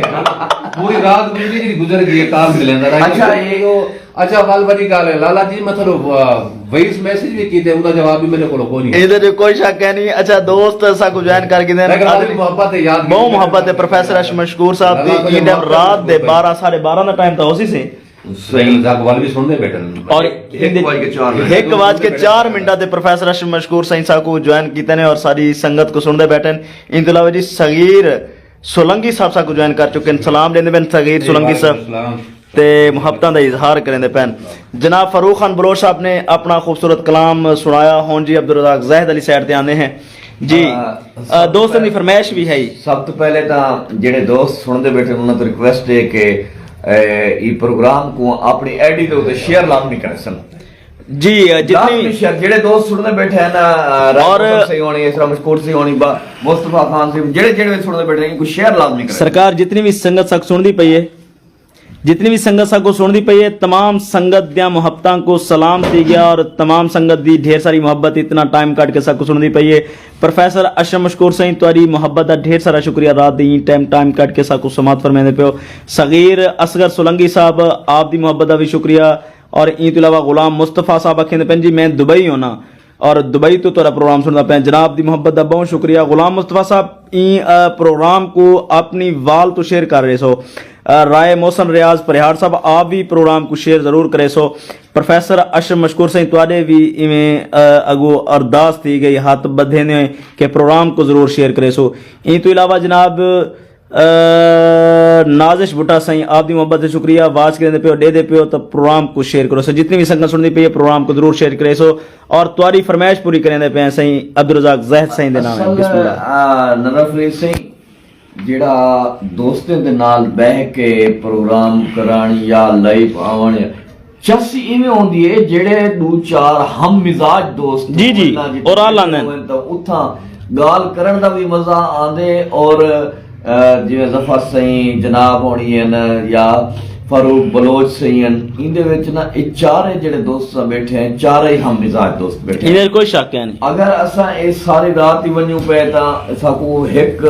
پوری رات گزری جیڑھی گزر ڳئی ہے، کال ملیندا رہ ڳیا۔ اچھا، اے او۔ اچھا، ول وݙی ڳالھ ہے۔ لالا جی، میں تھانوں، آ، وائس میسج وی کیتے، اوندا جواب وی میݙے کولوں کوئی نہیں۔ ایندا جو کوئی شک ہے نہیں۔ اچھا، دوست ساکوں جوائن کر گھدن۔ لیکن ول وی محبت ہے، یاد ٻہوں محبت ہے پروفیسر اشرف مشکور صاحب دی۔ لالا، ایں ٹائم رات دے بارہ، ساڑھے بارہ دا ٹائم تاں ہوسی سئیں۔ سئیں ذاک ول وی سݨدے ٻیٹھن۔ اور ہک وڄ کے چار منٹ۔ ہک وڄ کے چار منٹاں تے پروفیسر اشرف مشکور سئیں ساکوں جوائن کیتے نے اور ساری سنگت کوں سݨدے ٻیٹھن۔ ایں توں علاوہ جی صغیر، سولنگی صاحب ساکوں جوائن کر چکے ہیں، سلام ݙیندے پئے صغیر سولنگی صاحب۔ تے محبتاں دا اظہار کریندے پئے۔ جناب فاروق خان بلوچ صاحب نے اپݨا خوبصورت کلام سݨایا۔ ہݨ جی عبدالرزاق زاہد علی سائیڈ تے آندے ہیں۔ جی، آ، آ، سب دوستاں دی فرمائش بھی ہے۔ سب توں پہلے تاں جڑے دوست سݨدے ٻیٹھے انہاں توں ریکویسٹ ہے کہ، اے، ای پروگرام کو اپݨی آئی ڈی دے اتے شیئر لازمی کرسن۔ جی، آ، جتنی لازمی شیئر، جڑے دوست سݨدے ٻیٹھے ہیں نا، آ، راج اور محسن صحیح ہونی، اسرا مشکور صحیح ہونی، با، مصطفیٰ خان صحیح، جڑے جڑے سݨدے ٻیٹھے ہیں، ان کو شیئر لازمی کرسن۔ سرکار جتنی بھی سنگت ساکوں سݨدی پئی ہے، جتنی بھی سنگت ساکوں سݨدی پئی ہے، تمام سنگت دیاں محبتاں کو سلام تھی گیا اور تمام سنگت دی ڈھیر ساری محبت اتنا ٹائم کڈھ کے ساکوں سݨدی پئی ہے۔ پروفیسر اشرف مشکور سائیں، تہاݙی محبت دا ڈھیر سارا شکریہ، رات دی ایں ٹائم، ٹائم کڈھ کے ساکوں سماعت فرمیندے پیو۔ صغیر اصغر سولنگی صاحب، آپ دی محبت دا بھی شکریہ۔ اور ایں توں علاوہ غلام مصطفیٰ صاحب آکھیندے پئن جی میں دبئی ہونا اور دبئی توں تہاݙا پروگرام سݨدا پئے، جناب دی محبت دا بہت شکریہ۔ غلام مصطفیٰ صاحب ایں، آ، پروگرام کو اپݨی وال توں شیئر کر رہے سو۔ آ، رائے محسن ریاض پریہاڑ صاحب، آپ بھی پروگرام کو شیئر ضرور کرے سو۔ پروفیسر اشرف مشکور سائیں، تہاݙے بھی ایویں، آ، اڳوں ارداس تھی گئی، ہتھ ٻدھیندے ہوئے کہ پروگرام کو ضرور شیئر کرے سو۔ ایں توں علاوہ جناب، آ، نازش بھٹا سائیں، آپ دی محبت دا شکریہ، واچ کریندے پیو، ݙیہدے پیو تاں پروگرام کو شیئر کرو سو۔ جتنی بھی سنگت سݨدی پئی ہے پروگرام کو ضرور شیئر کرے سو۔ اور تہاݙی فرمائش پوری کریندے پئے ہیں سائیں عبدالرزاق زاہد سائیں دے نال۔ اصل، بسم اللہ۔ آ، نظر فرید سائیں، جیڑھا دوستیں دے نال ٻہہ کے پروگرام کرݨ یا لائیو آوݨ، چس ایویں ہوندی ہے جیڑھے ݙو چار ہم مزاج دوست جی، جی، ہون، اور آ لاندن۔ ہوون تاں اتھاں ڳالھ کرݨ دا وی مزہ آندے اور، آ، جیویں ظفر سئیں جناب ہوݨی ہن یا فاروق بلوچ سئیں ہن، ایندے وچ نا اے چارے جیڑھے دوست ساں ٻیٹھے ہیں، چارے ہی ہم مزاج دوست ٻیٹھے ہیں۔ ایندے وچ کوئی شک کائنی۔ اگر اساں اے ساری رات ہی ونڄوں پئے تاں ساکوں ہک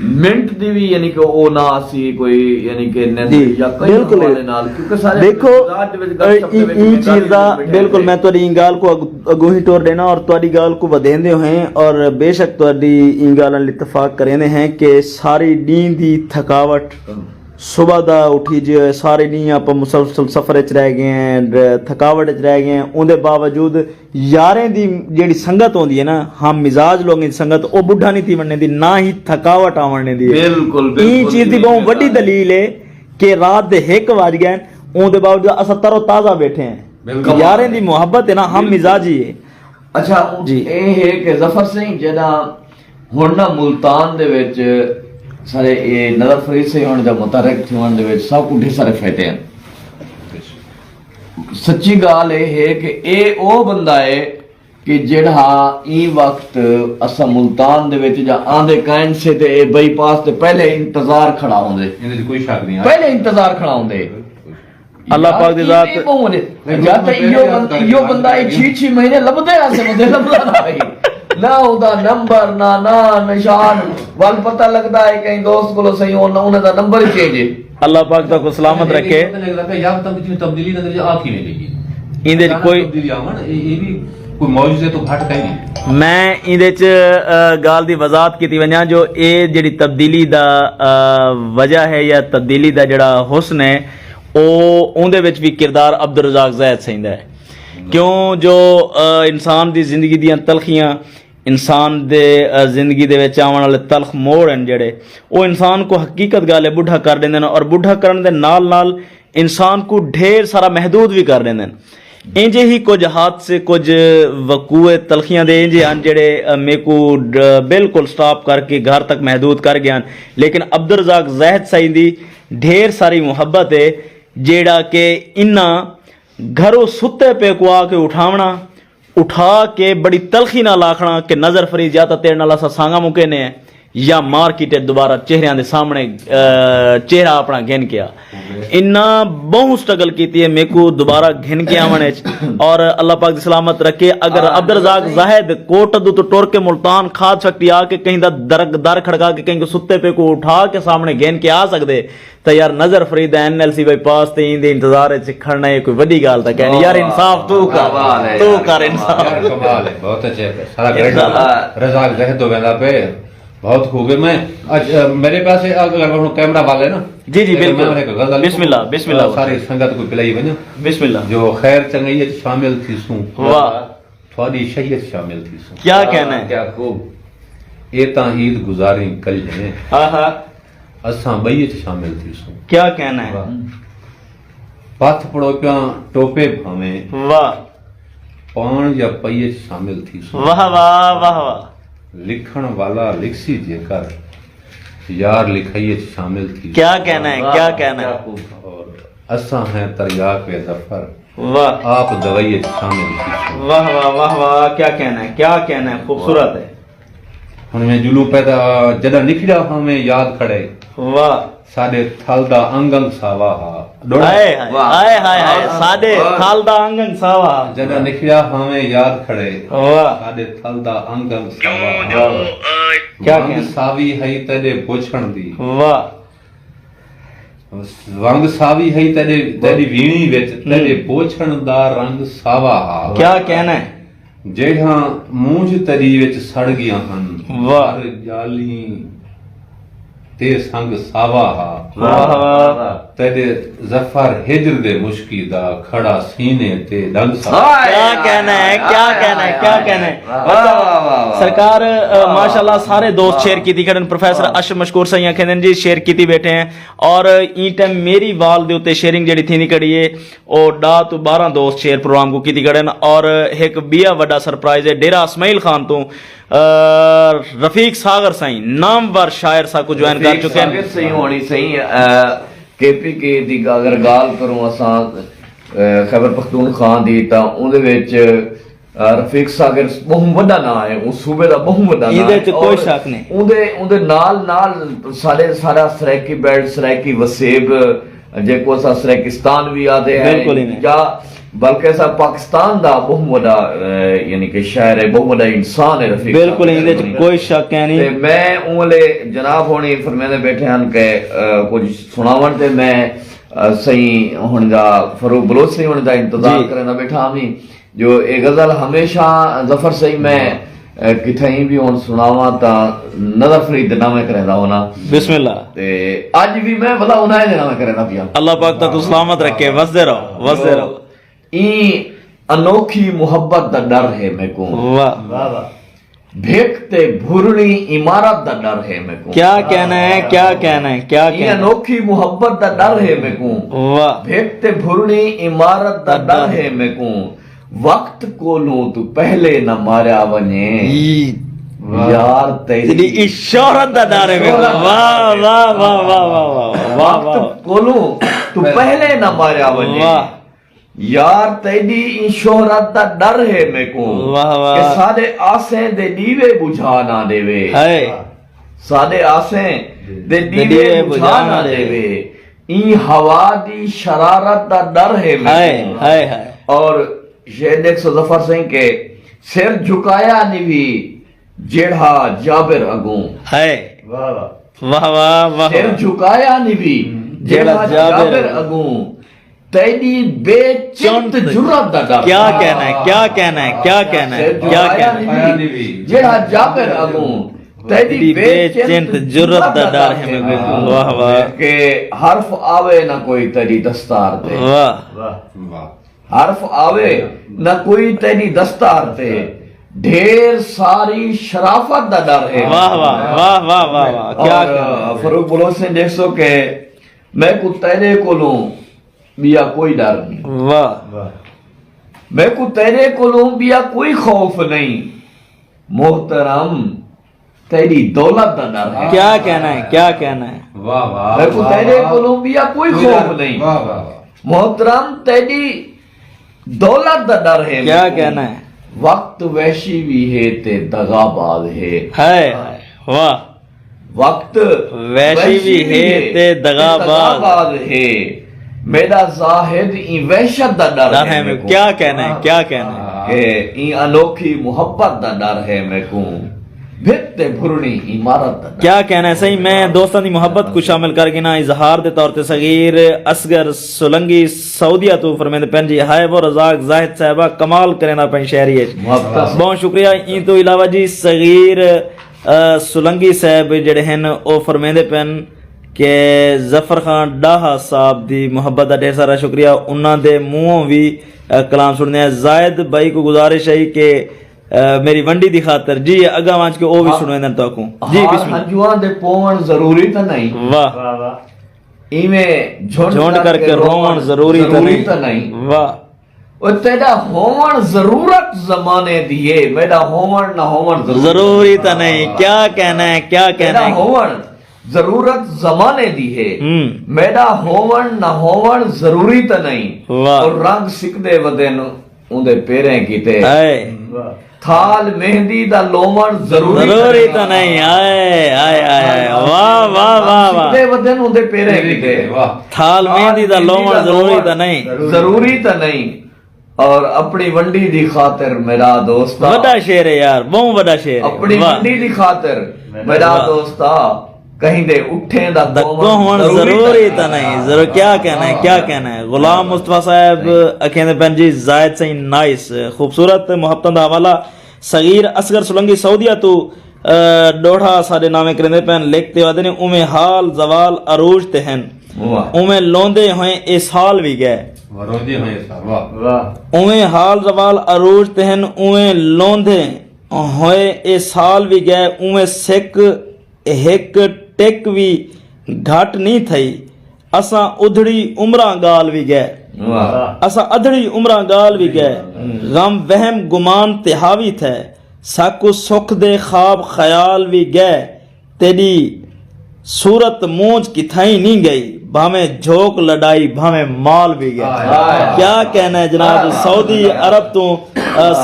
منٹ دی وی یعنی کہ او نہ آسی کوئی، یعنی کہ نند جی، یا کہیں بالکل۔ حوالے نال، کیونکہ سارے دیکھو، مزاج دے وچ گپ شپ دے ایں، وچ ایں چیز دا ٻیٹھے بالکل ہیں۔ میں تہاݙی ایں ڳالھ کو اگ-، اڳوں ہی ٹور ݙینا اور تہاݙی ڳالھ کو ودھیندے ہوئے اور بے شک تہاݙی ایں ڳالھ نال اتفاق کریندے ہیں کہ ساری ݙینہہ دی تھکاوٹ، ہاں۔ صبح دا اٹھی جے سارے ݙینہہ آپاں مسلسل سفر اچ رہ ڳئے ہیں، تھکاوٹ اچ رہ ڳئے ہیں، اوندے باوجود یاریں دی جیڑھی سنگت ہوندی ہے نا، ہم مزاج لوگیں دی سنگت، او ٻڈھا نہیں تھی ونڄݨ ݙیندی، نہ ہی تھکاوٹ آوݨ ݙیندی ہے۔ بالکل، بالکل، ایں چیز دی بہوں وݙی دلیل ہے کہ رات دے ہک وڄ ڳئے، اوں دے باوجود اساں تر و تازہ ٻیٹھے ہیں۔ بالکل۔ یاریں دی محبت ہے نا، ہم مزاجی ہے۔ اچھا، جی۔ اے ہے کہ ظفر سئیں جݙاں ہݨ نا ملتان دے وچ سارے اے نظر فرید سئیں ہݨ دا متحرک تھیوݨ دے وچ سب کوں ڈھیر سارے فائدے ہیں۔ سچی ڳالھ اے ہے کہ اے او بندہ اے کہ جیڑھا ایں وقت اساں ملتان دے وچ جا آندے کائن سے تے اے بائی پاس تے پہلے انتظار کھڑا ہوندے۔ ایندے وچ کوئی شک نہیں۔ پہلے انتظار کھڑا ہوندے۔ اللہ پاک دی ذات۔ یا تے ایہو بند-، ایہو بندہ اے چھی چھی مہینے لبھدے آسے مدے لبھدا نہ ہئی۔ نہ اوندا نمبر، نہ ناں نشان۔ ول پتہ لڳدا ہے کہیں دوست کولوں سئیں، انہاں دا نمبر ہی چینج ہے۔ اللہ پاک تہاکوں سلامت رکھے۔ پتہ لڳدا پیا، یا تم اتنی تبدیلی نظر جو آ کیویں گئی ہے؟ ایندے وچ کوئی تبدیلی آوݨ، اے، اے وی کوئی معجزے توں گھٹ کائنی۔ میں ایندے وچ، آ، ڳالھ دی وضاحت کیتی ونڄاں جو اے جیڑھی تبدیلی دا، آ، وجہ ہے یا تبدیلی دا جیڑھا حسن ہے، او اوندے وچ وی کردار عبدالرزاق زاہد سئیں دا ہے۔ کیوں جو، آ، انسان دی زندگی دیاں تلخیاں، انسان دے، آ، زندگی دے وچ آوݨ والے تلخ موڑ ہن جیڑھے، او انسان کو حقیقت ڳالھ ہے ٻڈھا کر ݙیندے ہن، اور ٻڈھا کرݨ دے نال نال انسان کو ڈھیر سارا محدود وی کر ݙیندے ہن۔ اینجھے ہی کجھ حادثے، کجھ وقوع تلخیاں دے اینجھے ہن جیڑھے، آ، میکوں ڈ-، بالکل سٹاپ کر کے گھر تک محدود کر ڳئے ہن۔ لیکن عبدالرزاق زاہد سئیں دی ڈھیر ساری محبت ہے، جیڑھا کہ انہاں گھروں ستے پے کو آ کے اٹھاوݨا، اٹھا کے بڑی تلخی نال آکھݨا کہ نظر فرید، یا تاں تیݙے نال اساں سانگا مکینے ہیں یا مارکیٹ اچ دوبارہ چہریاں دے سامݨے، آ، چہرہ اپݨا گھن کے آ۔ انہاں ٻہوں سٹرگل کیتی ہے میکوں دوبارہ گھن کے آوݨ اچ، اور اللہ پاک دی سلامت رکھے۔ اگر عبدالرزاق زاہد کوٹدو توں ٹر کے ملتان کھاد فیکٹری آ کے کہیں دا در، در کھڑکا کے کہیں کوں ستے پے کو اٹھا کے سامݨے گھن کے آ سڳدے، تاں یار نظر فرید دا این ایل سی بائی پاس تے ایندے انتظار اچ کھڑنا ہے کوئی وݙی ڳالھ تاں کائنی۔ یار انصاف توں کر، توں کر انصاف۔ یار کمال ہے، بہت اچھے، سارا کریڈٹ رزاق زاہد توں ویندا پئے۔ بہت خوب ہے۔ میں، اچھا، میرے پاس اگر ہݨ کیمرہ والے نا، جی، جی، بالکل۔ بسم اللہ، بسم اللہ۔ ساری سنگت کو پلائی ونڄاں۔ بسم اللہ۔ جو خیر چنگائی اچ شامل تھیسوں۔ واہ۔ تہاݙی شہیت شامل تھیسوں۔ کیا کہنا ہے۔ کیا خوب۔ اے تاں عید گزاریں کلھیں۔ ہاں، ہاں۔ اساں ٻئی اچ شامل تھیسوں۔ کیا کہنا ہے؟ واہ۔ پتھ پڑوکیاں ٹوپے بھانویں، واہ۔ پاݨ یا پئی اچ شامل تھیسوں۔ واہ واہ، واہ واہ۔ لکھݨ والا لکھسی جیکر، یار لکھائی اچ شامل تھیسوں۔ کیا کہنا ہے، کیا کہنا ہے؟ اور اساں ہیں تریاک ظفر، واہ۔ آپ دوائی اچ شامل تھیسوں۔ واہ واہ، واہ واہ، کیا کہنا ہے، کیا کہنا ہے، خوبصورت ہے۔ ہݨ میں جلوں پیدا، جݙاں نکھڑیا ہاویں یاد کھڑے۔ واہ۔ ساݙے تھل دا انگ انگ ساوا ہا۔ ݙوہڑا۔ ہائے ہائے، واہ۔ ہائے ہائے ہائے، واہ۔ ساݙے واہ۔ تھل دا انگ انگ ساوا ہا۔ جݙاں نکھڑیا ہاویں یاد کھڑے۔ واہ۔ ساݙے تھل دا انگ انگ ساوا ہا۔ کیا ونگ کہنا؟ ساوی ہئی تیݙے پوچھݨ دی۔ واہ۔ ونگ ساوی ہئی تیݙے، تیݙی ویݨی وچ، ہوں۔ تیݙے پوچھݨ دا رنگ ساوا ہا۔ کیا کہنا ہے؟ جیڑھاں مونجھ تیݙی وچ سڑ ڳیاں ہن، واہ۔ ہر ڄالیں تے سنگ ساوا ہا۔ واہ واہ۔ تیݙے ظفر ہجر دے مشکی دا کھڑا سینے تے ݙنگ ساوا۔ ہائے، کیا کہنا ہے، کیا کہنا ہے، کیا کہنا ہے۔ واہ، واہ، واہ، واہ۔ سرکار، آ، ماشاءاللہ سارے دوست شیئر کیتی کھڑن۔ پروفیسر اشرف مشکور سائیں آکھیندن جی شیئر کیتی بیٹھے ہیں۔ اور ایں ٹائم میری وال دے اتے شیئرنگ جیڑھی تھیندی کھڑی ہے، او ݙاہ توں ٻارہاں دوست شیئر پروگرام کوں کیتی کھڑن۔ اور ہک ٻیا وݙا سرپرائز ہے ڈیرہ اسماعیل خان توں، آ، رفیق ساغر سائیں، نامور شاعر ساکوں جوائن کر رفیق چکے ہیں۔ ساغر سائیں ہوݨی سائیں، آ، کے پی کے دی اگر ڳالھ کروں اساں، آ، خیبر پختونخوا دی، تاں اوندے وچ، آ، رفیق ساغر ٻہوں وݙا ناں ہے، اوں صوبے دا ٻہوں وݙا ناں ایندے ہے۔ وچ کوئی اور شک نہیں۔ اوندے، اوندے نال نال ساݙے، ساݙا سرائیکی بیلٹ، سرائیکی وسیب، جیکوں اساں سرائیکستان وی آہدے ہیں، بالکل ایویں۔ یا بلکہ اساں پاکستان دا ٻہوں وݙا، اے، یعنی کہ شاعر ہے، ٻہوں وݙا انسان ہے رفیق صاحب۔ بالکل، ایندے وچ کوئی شک ہے نہیں۔ تے میں اوں ویلے جناب ہوݨی فرمیندے بیٹھے ہن کہ، اے، کجھ سݨاوݨ تے میں، اے، سئیں ہوݨی دا، فاروق بلوچ سئیں ہوݨی دا انتظار جی۔ کریندا بیٹھا ہاں۔ جو اے غزل ہمیشہ ظفر سئیں میں، اے، کتھائیں وی ہݨ سݨاواں تاں نظر فرید دے ناویں کریندا ہونا۔ بسم اللہ۔ تے اڄ وی میں بھلا انہاں دے ناویں کریندا پیاں۔ اللہ پاک تہاکوں سلامت رکھے، وسدے رہو، وسدے رہو۔ ایں انوکھی محبت دا ݙر ہے میکوں۔ واہ۔ واہ واہ۔ بھک تے بھرݨی عمارت دا ݙر ہے میکوں۔ کیا کہنا ہے، کیا کہنا ہے، کیا ایں کہنا ہے۔ انوکھی محبت دا ݙر ہے میکوں۔ واہ۔ بھک تے بھرݨی عمارت دا دا ݙر ݙر۔ ہے میکوں۔ وقت کولوں توں پہلے نہ ماریا ونڄے۔ ای۔ واہ۔ یار تیݙی تیݙی ایں شہرت دا ݙر ہے میکوں۔ شہرت۔ واہ، واہ، واہ۔ وقت کولوں توں پہلے نہ ماریا ونڄے۔ واہ۔ یار تیݙی ایں شہرت دا ݙر ہے میکوں۔ واہ واہ۔ کہ ساݙے آسیں دے ݙیوے ٻجھا نہ ݙیوے۔ ہائے۔ ساݙے آسیں دے دے ݙیوے ݙیوے ٻجھا ٻجھا نہ نہ ݙیوے۔ ݙیوے۔ ایں ہوا دی شرارت دا ݙر ہے ہائے، میکوں۔ ہائے، ہائے۔ اور شعر ݙیکھسو ظفر سئیں کہ سر جھکایا نی وی جیڑھا جابر اڳوں۔ ہائے۔ واہ واہ۔ واہ واہ، واہ سر واہ۔ جھکایا نی وی ہوں۔ جیڑھا جیڑھا جابر جابر اڳوں۔ تیݙی بے چنت چنت۔ جرات دا ݙر۔ کیا کہنا ہے، کیا کہنا ہے، کیا کہنا ہے، سر کیا جھکایا کہنا ہے۔ نی وی جیڑھا جابر اڳوں۔ تیݙی تیݙی بے بے چنت چنت جرات دا ݙر ہے میکوں۔ واہ واہ۔ کہ حرف آوے نہ کوئی تیݙی دستار تے۔ واہ۔ واہ۔ واہ۔ حرف آوے نہ کوئی تیݙی دستار تے، ڈھیر ساری شرافت دا ݙر ہے۔ واہ، واہ، واہ، واہ، واہ، واہ، کیا اور کہنا ہے۔ فاروق بلوچ سئیں ݙیکھسو کہ میکوں تیݙے کولوں ٻیا کوئی ݙر نہیں۔ واہ۔ واہ۔ میکوں تیݙے کولوں ٻیا کوئی خوف نہیں۔ محترم، تیݙی دولت دا ݙر ہے۔ کیا کہنا ہے، کیا کہنا ہے۔ واہ، واہ، میکوں واہ، تیݙے واہ۔ کولوں ٻیا کوئی خوف نہیں۔ واہ، واہ، واہ۔ محترم، تیݙی دولت دا ݙر ہے کیا میکوں۔ کہنا ہے۔ وقت وحشی وی ہے تے دغا باز ہے۔ ہائے، واہ۔ وقت وحشی وحشی وی وی ہے ہے تے تے دغا دغا باز۔ باز ہے۔ میݙا زاہد ایں وحشت دا ݙر ݙر ہے ہے میکوں۔ کیا کہنا ہے، کیا کہنا ہے۔ کہ ایں انوکھی محبت دا ݙر ہے میکوں۔ بھت تے بھرݨی عمارت دا ݙر۔ کیا کہنا ہے سئیں، میں دوستاں دی محبت کوں شامل کر گھناں۔ اظہار دے طور تے صغیر اصغر سولنگی سعودیہ توں فرمیندے پن جی، ہائے وہ رزاق زاہد صاحبہ، کمال کریندا پئیں شاعری اچ۔ محبت۔ بہت شکریہ۔ ایں توں علاوہ جی صغیر، آ، سولنگی صاحب جڑے ہن، او فرمیندے پن کہ ظفر خان ڈاہا صاحب دی محبت دا ڈھیر سارا شکریہ۔ انہاں دے منہوں وی، آ، کلام سݨدے ہیں۔ زاہد بھائی کوں گزارش ہے کہ، میری ونڈی دی خاطر۔ جی اگاں ونج کے او وی سنویندن تہاکوں۔ جی بسم اللہ۔ ہنجواں دے پوون ضروری تاں نئیں۔ واہ۔ ایویں جھنڈ کر کے روون ضروری تاں نئیں۔ واہ۔ او تیڈا ہوون ضرورت زمانے دی ہے، میڈا ہوون نہ ہوون ضروری تاں نئیں۔ کیا کہنا ہے، کیا کہنا ہے۔ ضرورت زمانے دی ہے۔ میڈا ہوون نہ ہوون ضروری تاں نئیں۔ اور رنگ سکدے ودن اوندے پیریں کیتے۔ تھال مہندی دا لوون ضروری تاں نئیں۔ آئے آئے آئے آئے، واہ واہ واہ واہ۔ سکدے ودن اوندے پیریں کیتے۔ تھال مہندی دا لوون ضروری تاں نئیں۔ ضروری تاں نئیں۔ اور اپنی ونڈی دی خاطر میرا دوستا۔ وڈا شعر ہے یار، بہوں وڈا شعر ہے۔ اپنی ونڈی دی خاطر میرا دوستا، کہیں دے اٹھیں دا گوہن ضروری تاں نئیں۔ ضرور، کیا کہنا ہے، کیا کہنا ہے۔ غلام مصطفیٰ صاحب اکھیندے پن جی، زاہد سائیں نائس، خوبصورت محبتاں دا حوالہ۔ صغیر اصغر سلنگی سعودیہ تو ڈوہڑا ساڈے ناویں کریندے پن، لکھ تے آدھے نے، اوویں حال زوال عروج تے ہن، اوویں لوندے ہوئیں اے سال وی گئے۔ اوویں حال زوال عروج تے ہن، اوویں لوندے ہوئیں اے سال وی گئے۔ اوویں سک ہک ٹک وی گھٹ نی تھئی۔ اساں ادھڑی عمراں گال وی گئے۔ اساں ادھڑی عمراں گال وی گئے۔ غم وہم گمان تے حاوی تھئے۔ ساکوں سکھ دے خواب خیال وی گئے۔ تیڈی صورت مونجھ کتھائیں نی گئی، بھانویں جھوک لڈائی، بھانویں مال وی گئے۔ کیا کہنا ہے جناب، سعودی عرب توں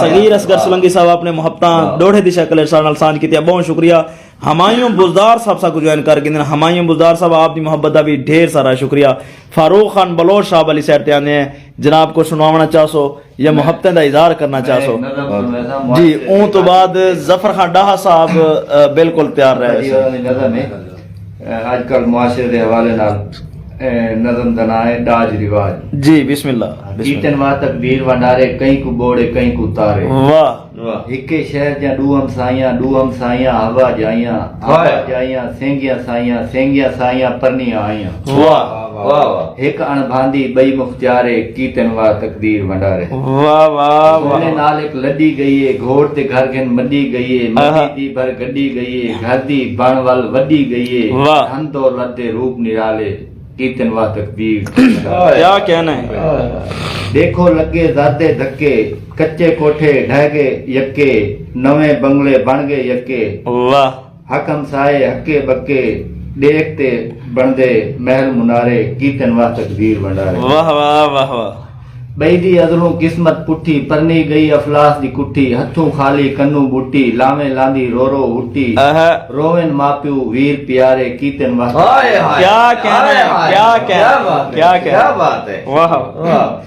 صغیر اصغر سلنگی صاحب اپنے محبتاں ڈوہڑے دی شکل اچ ساڈے نال سانجھ کیتی ہے، بہوں شکریہ۔ ہمایوں بزدار صاحب ساکوں جوائن کر گھندن۔ ہمایوں بزدار صاحب، آپ دی محبت دا وی ڈھیر سارا شکریہ۔ فاروق خان بلوچ صاحب والی سائیڈ تے آندے ہیں، جناب کوں سنواونا چاہسو یا محبتیں دا اظہار کرنا چاہسو؟ جی، اوں تو بعد ظفر خان ڈاہا صاحب بالکل تیار رہے۔ اج کل معاشرے دے حوالے نال نظم دا ناں ہے ڈاج رواج۔ جی بسم اللہ۔ کیتن واہ تقدیر ونڈارے، کہیں کوں بوڑے کہیں کوں تارے۔ واہ۔ ہکے شہر دیاں ڈو ہمسائیاں، ڈو ہمسائیاں ہوا جائیاں، ہوا جائیاں سینگیاں سائیاں، سینگیاں سائیاں پرنیاں آئیاں۔ واہ واہ واہ۔ ہک اݨ بھاندی ٻئی مختیارے، کیتن واہ تقدیر ونڈارے۔ واہ واہ واہ۔ سونے نال ہک لݙی ڳئی اے، گھوڑ تے گھر گھن مݙی ڳئی اے، مݙی دی بھر گݙی ڳئی اے، گھر دی بݨ ول وݙی ڳئی اے، دھن دولت دے روپ نرالے۔ کیتن واہ تقدیر۔ کیا کہنا ہے۔ ڈیکھو لگے زر دے دھکے، کچے کوٹھے ڈھہ گے یکے، نویں بنگلے بن گے یکے۔ واہ۔ حق ہمسائے ہکے بکے، ڈیکھ تے بنڑدے محل منارے، کیتن واہ تقدیر ونڈارے۔ واہ واہ واہ واہ۔ بئی دی ازلوں قسمت پٹھی، پرنی گئی افلاس دی کٹھی، ہتھوں خالی کنوں بٹی، لاویں لاندی رو رو ہٹی، روون ماپیو ویر پیارے، کیتن واسطے۔ ہائے ہائے۔ کیا کہنا ہے، کیا کہنا ہے، کیا کہنا ہے۔ کیا بات ہے۔ واہ۔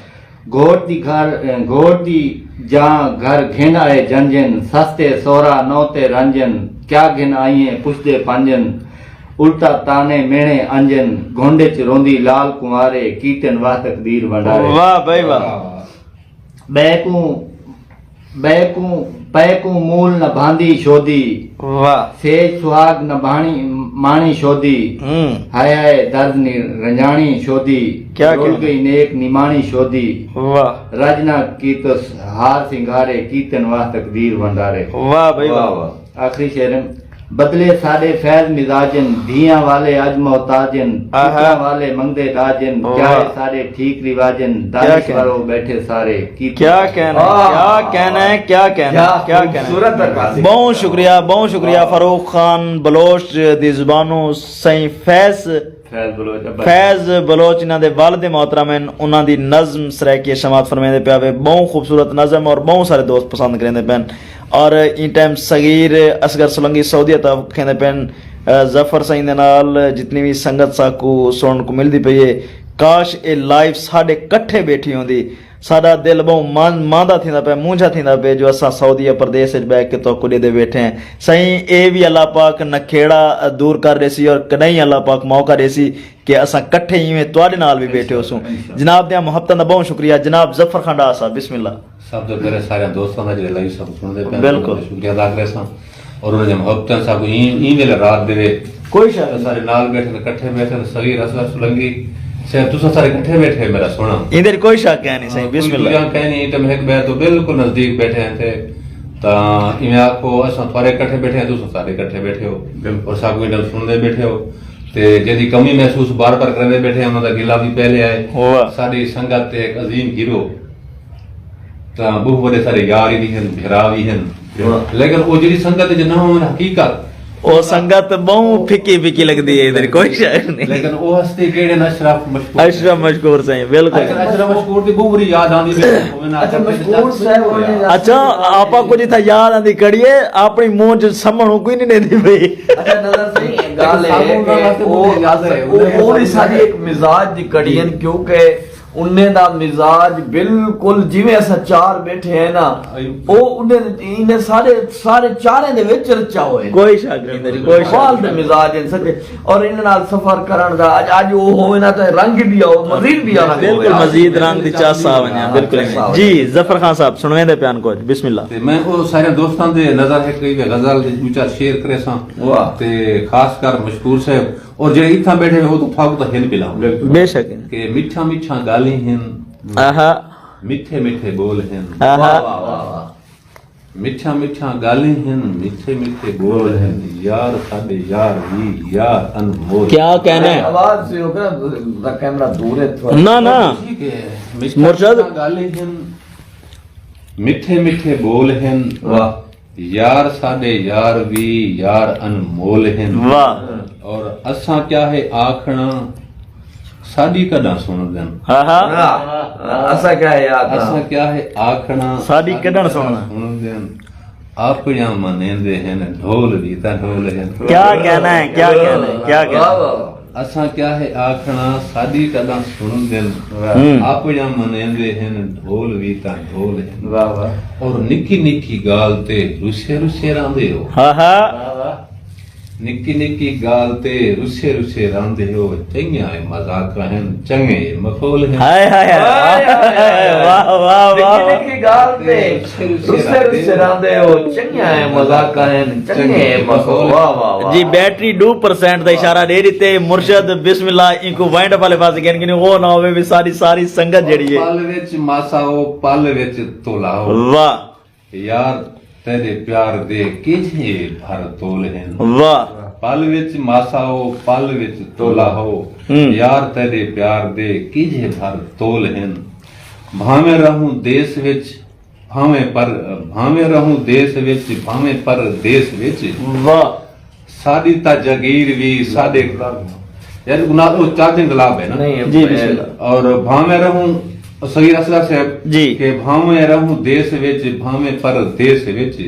گھوٹ دی گھر، گھوٹ دی جاں گھر گھن آئے جنجن، سس تے سہرا نو تے رنجن، کیا گھن آئیں پچھدے پنجن، الٹا تانے میݨے انجن، گھنڈ اچ روندی لال کنوارے، کیتن واہ تقدیر ونڈارے۔ واہ بھائی واہ۔ ٻئے کوں ٻئے کوں پئے کوں مول نبھاندی شودی۔ واہ۔ سیج سہاگ نبھاݨی ماݨی شودی۔ ہائے ہائے درد نی رنجاݨی شودی۔ کیا رل کہنا۔ گئی نیک نماݨی شودی۔ واہ۔ رڄ نہ کیتس ہار سنگھارے کیتن واہ تقدیر ونڈارے۔ واہ بھائی واہ۔ واہ واہ۔ آخری شعر۔ بدلے ساݙے فیض مزاجن، دھیاں والے اڄ محتاجن، آہا۔ پتراں والے منگدے ݙاجن، واہ۔ کیا اے ساݙے ٹھیک رواجن، کیا دانشور کہنا۔ او ٻیٹھے سارے، کیتے کیا کہنا ہے، کیا کہنا ہے، کیا کہنا ہے، کیا کہنا ہے۔ خوبصورت عکاسی۔ بہوں شکریہ، بہوں شکریہ واہ۔ فاروق خان بلوچ دی زبانوں سئیں فیض فیض بلوچ ابا۔ فیض بلوچ انہاں دے والد محترم ہن، انہاں دی نظم سرائیکی سماعت فرمیندے پیا وے، بہوں خوبصورت نظم اور بہوں سارے دوست پسند کریندے پن۔ اور ایں ٹائم صغیر اصغر سولنگی سعودیہ توں کھیندے پن، آ، ظفر سئیں دے نال جتنی وی سنگت ساکوں سنڑن کوں ملدی پئی ہے، کاش اے لائیو ساڈے کٹھے بیٹھی ہوندی۔ ساݙا دل ٻہوں مان-، ماندا تھیندا پئے، مونجھا تھیندا پئے جو اساں سعودیہ پردیس اچ ٻہہ کے تہاکوں ݙیہدے ٻیٹھے ہیں۔ سئیں، اے وی اللہ پاک نکھیڑا دور کر ݙیسی اور کݙاہیں اللہ پاک موقع ݙیسی کہ اساں کٹھے ایویں تہاݙے نال وی ٻیٹھے ہوسوں۔ انشاءاللہ۔ جناب دیاں محبتاں دا ٻہوں شکریہ۔ جناب ظفر خان ڈار صاحب، بسم اللہ۔ سب توں پہلے ساریاں دوستاں دا جیڑھے لائیو سب سݨدے پئے ہن، بالکل۔ انہاں دا شکریہ ادا کریساں۔ اور انہاں دیاں محبتاں ساکوں ایں، ایں ویلے رات دے وے۔ کوئی شک تے نہیں۔ سارے نال ٻیٹھے تے کٹھے ٻیٹھے تے صغیر اصغر سولنگی، سئیں تساں سارے کٹھے ٻیٹھے میرا سوہݨا۔ ایندے وچ کوئی شک ہے نہیں سائیں، ہاں، بسم کوئی اللہ۔ دوجا کہیں نہیں، اے تے ہک ٻئے توں بالکل نزدیک ٻیٹھے ہیں تے تاں ایویں آکھو، اساں تھوڑے کٹھے بیٹھے ہیں، تساں سارے کٹھے بیٹھے ہو، اور ساکوں ایڈل سنتے بیٹھے ہو، تے جیندی کمی محسوس بار بار کریندے بیٹھے ہیں، انہاں دا گلہ بھی پہلے آئے۔ واہ۔ ساڈی سنگت تے ایک عظیم ہیرو، تاں بہت وڈے سارے یار ہی ہن، بھرا بھی ہن۔ واہ۔ لیکن او جڑی سنگت وچ نہ ہون، حقیقت او سنگت بہوں پھکی پھکی لگدی ہے، ادھر کوئی شے نہیں۔ لیکن او ہستی کیڑے نا، اشرف مشکور۔ اشرف مشکور سائیں، بالکل۔ اچھا، اشرف مشکور دی بہوں بری یاد آندی پئی ہے۔ اچھا، مشکور صاحب ہونے۔ اچھا، آپا کچھ تھا یاد آندی کڑی ہے، اپنی منہ چ سمن کوئی نہیں دیندی پئی۔ اچھا، نظر سائیں، گال ہے کہ او، او، او بھی ساری ایک مزاج دی کڑی ہے، کیونکہ انہیں دا مزاج بالکل جویں اساں چار بیٹھے ہیں نا، او انہیں، انہیں سارے، سارے چاریں دے وچ رچا ہوئے۔ کوئی شک نہیں، کوئی شک۔ بال دے مزاج ہیں سچے۔ اور انہیں نال سفر کرن دا اج، اج او ہوئے نا تے رنگ بھی آؤ، مزید بھی آؤ۔ بالکل، مزید رنگ دی چس آ ونجے، بالکل۔ جی، ظفر خان صاحب، سنویں دے پیان کچھ، بسم اللہ۔ تے میں او سارے دوستاں دے نظر ہے کہ غزل دے دو چار شعر کرے ساں۔ واہ۔ تے خاص کر مشکور صاحب، اور جڑے اتھاں بیٹھے ہیں، وہ تو تھاکوں تو ہن پلاؤں۔ بے شک۔ کہ مٹھا مٹھا گالیں ہن، آہا۔ مٹھے مٹھے بول ہن۔ آہا۔ واہ، واہ، واہ، واہ۔ مٹھا مٹھا گالیں ہن، مٹھے مٹھے بول ہن، یار ساڈے یار وی یار انمول۔ کیا کہنا ہے؟ آواز سے ہو کر کیمرہ دور ہے تھوڑا۔ نہ، نہ۔ ٹھیک ہے۔ مٹھا مرشد۔ مٹھا گالیں ہن، مٹھے مٹھے بول ہن۔ واہ۔ یار ساڈے یار وی یار انمول ہن۔ واہ۔ اور اساں کیا ہے آکھنا، ساڈی کڈاں سݨدن۔ ہاں، ہاں۔ ہاں، ہاں، اساں کیا ہے آکھنا۔ اساں کیا ہے آکھنا، ساڈی ساڈی کڈاں کڈاں سݨدن۔ سݨدن۔ اپݨیاں منیندے ہن، ڈھول وی تاں ڈھول ہن۔ کیا کہنا ہے، کیا کہنا ہے، کیا کہنا ہے۔ واہ، واہ، واہ۔ اساں کیا ہے آکھنا، ساڈی کڈاں سݨدن۔ واہ۔ ہوں۔ اپݨیاں منیندے ہن، ڈھول وی تاں ڈھول ہن۔ واہ، واہ۔ اور نکی نکی گال تے رسے رسے راندے ہو۔ ہاں، ہاں۔ واہ، واہ۔ نکی نکی گال تے رسے رسے راندے ہو، چنگیاں اے مذاقاں ہن، چنگے اے مخول ہن۔ ہائے، ہائے، ہائے۔ ہائے، ہائے، ہائے۔ واہ، واہ، واہ، نکی واہ۔ نکی گال تے رسے رسے راندے ہو، چنگیاں اے مذاقاں ہن، چنگے اے مخول۔ واہ، واہ، واہ۔ جی، بیٹری ݙو پرسینٹ دا اشارہ ݙے ݙتے مرشد، بسم اللہ، اینکوں وائنڈ اپ والے پاسے گھن گھنی، او نہ ہووے وی ساری، ساری سنگت جڑی ہے۔ پل وچ ماسا او، پل وچ تولا او۔ واہ۔ یار تیݙے پیار دے کیجھے بھر تول ہن۔ واہ۔ پل وچ ماسا ہو، پل وچ تولا ہو۔ ہوں۔ یار تیݙے پیار دے کیجھے بھر تول ہن۔ بھانویں رہوں دیس وچ، بھانویں پر، بھانویں رہوں دیس وچ، بھانویں پردیس وچ۔ واہ۔ ساݙی تاں جاگیر وی ساݙے، یار، انہاں او چارجنگ گلاب ہے نا؟ نہیں، جی، بسم اللہ۔ اور بھانویں رہوں، صغیر اصغر صاحب، جی۔ کہ بھانویں رہوں دیس وچ، بھانویں پردیس وچ،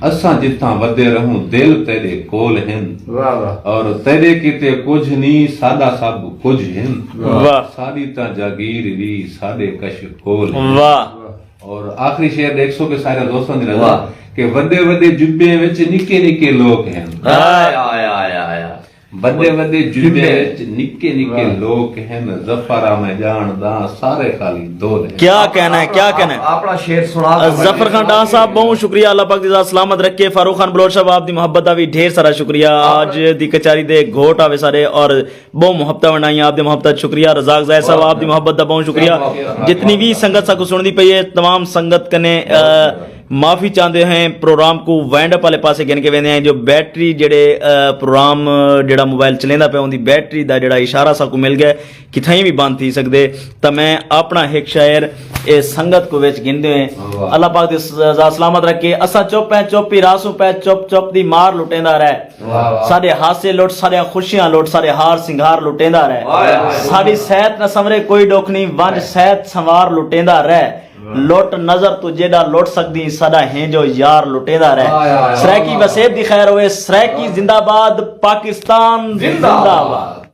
اساں جتھاں ودے رہوں، دل تیݙے کول ہن۔ واہ، واہ۔ اور تیݙے کیتے کجھ نی، ساݙا سب کجھ ہن۔ واہ۔ ساݙی تاں جاگیر وی ساݙے کش کول ہن۔ واہ۔ اور آخری شعر ݙیکھسو کہ سارے دوستاں دی نظر، واہ۔ کہ وݙے وݙے جبیں وچ نکے نکے لوک ہن۔ ہائے، ہائے، ہائے، ہائے۔ وݙے وݙے جبیں وچ نکے نکے، واہ۔ لوک ہن، ظفر آ میں ڄاݨداں سارے خالی دول ہن۔ کیا کہنا ہے، کیا کہنا ہے۔ آپ، اپݨا شعر سݨا۔ ظفر خان ڈار صاحب، بہت شکریہ، اللہ پاک دی ذات سلامت رکھے۔ فاروق خان بلوچ صاحب، آپ دی محبت دا وی ڈھیر سارا شکریہ۔ آپ اڄ دی کچاری دے گھوٹ آوے سارے اور بہوں محبتاں ونڈائیاں، آپ دی محبت دا شکریہ۔ رزاق زاہد صاحب، آپ دی محبت دا بہوں شکریہ۔ جتنی وی سنگت ساکوں سݨدی پئی ہے، تمام سنگت کنے، آ، معافی چاہندے ہیں، پروگرام کوں وائنڈ اپ والے پاسے گھن کے ویندے ہیں۔ جو بیٹری جڑے، آ، پروگرام، آ، جڑا موبائل چلیندا پیا، اوندی بیٹری دا جڑا اشارہ ساکوں مل ڳیا، کتھائیں وی بند تھی سڳدے۔ تاں میں اپݨا ہک شعر اے سنگت کوں وچ گھندے ہیں۔ واہ۔ اللہ پاک دی ذات سلامت رکھے۔ اساں چپ ہیں، چپ ہی رہسوں پئے، چپ چپ دی مار لٹیندا رہ۔ واہ، واہ۔ ساݙے ہاسے لٹ، ساݙیاں خوشیاں لٹ، ساݙے ہار سنگھار لٹیندا رہ۔ واہ، واہ۔ ساݙی صحت نہ سنورے کوئی ݙکھ نی، ونڄ صحت سنوار لٹیندا رہ۔ واہ۔ لٹ نظر توں جیݙا لٹ سڳدیں، ساݙا ہینجو یار لٹیندا رہ۔ واہ، واہ، واہ۔ سرائیکی وسیب دی خیر ہوئے، سرائیکی زندہ باد، پاکستان زندہ باد۔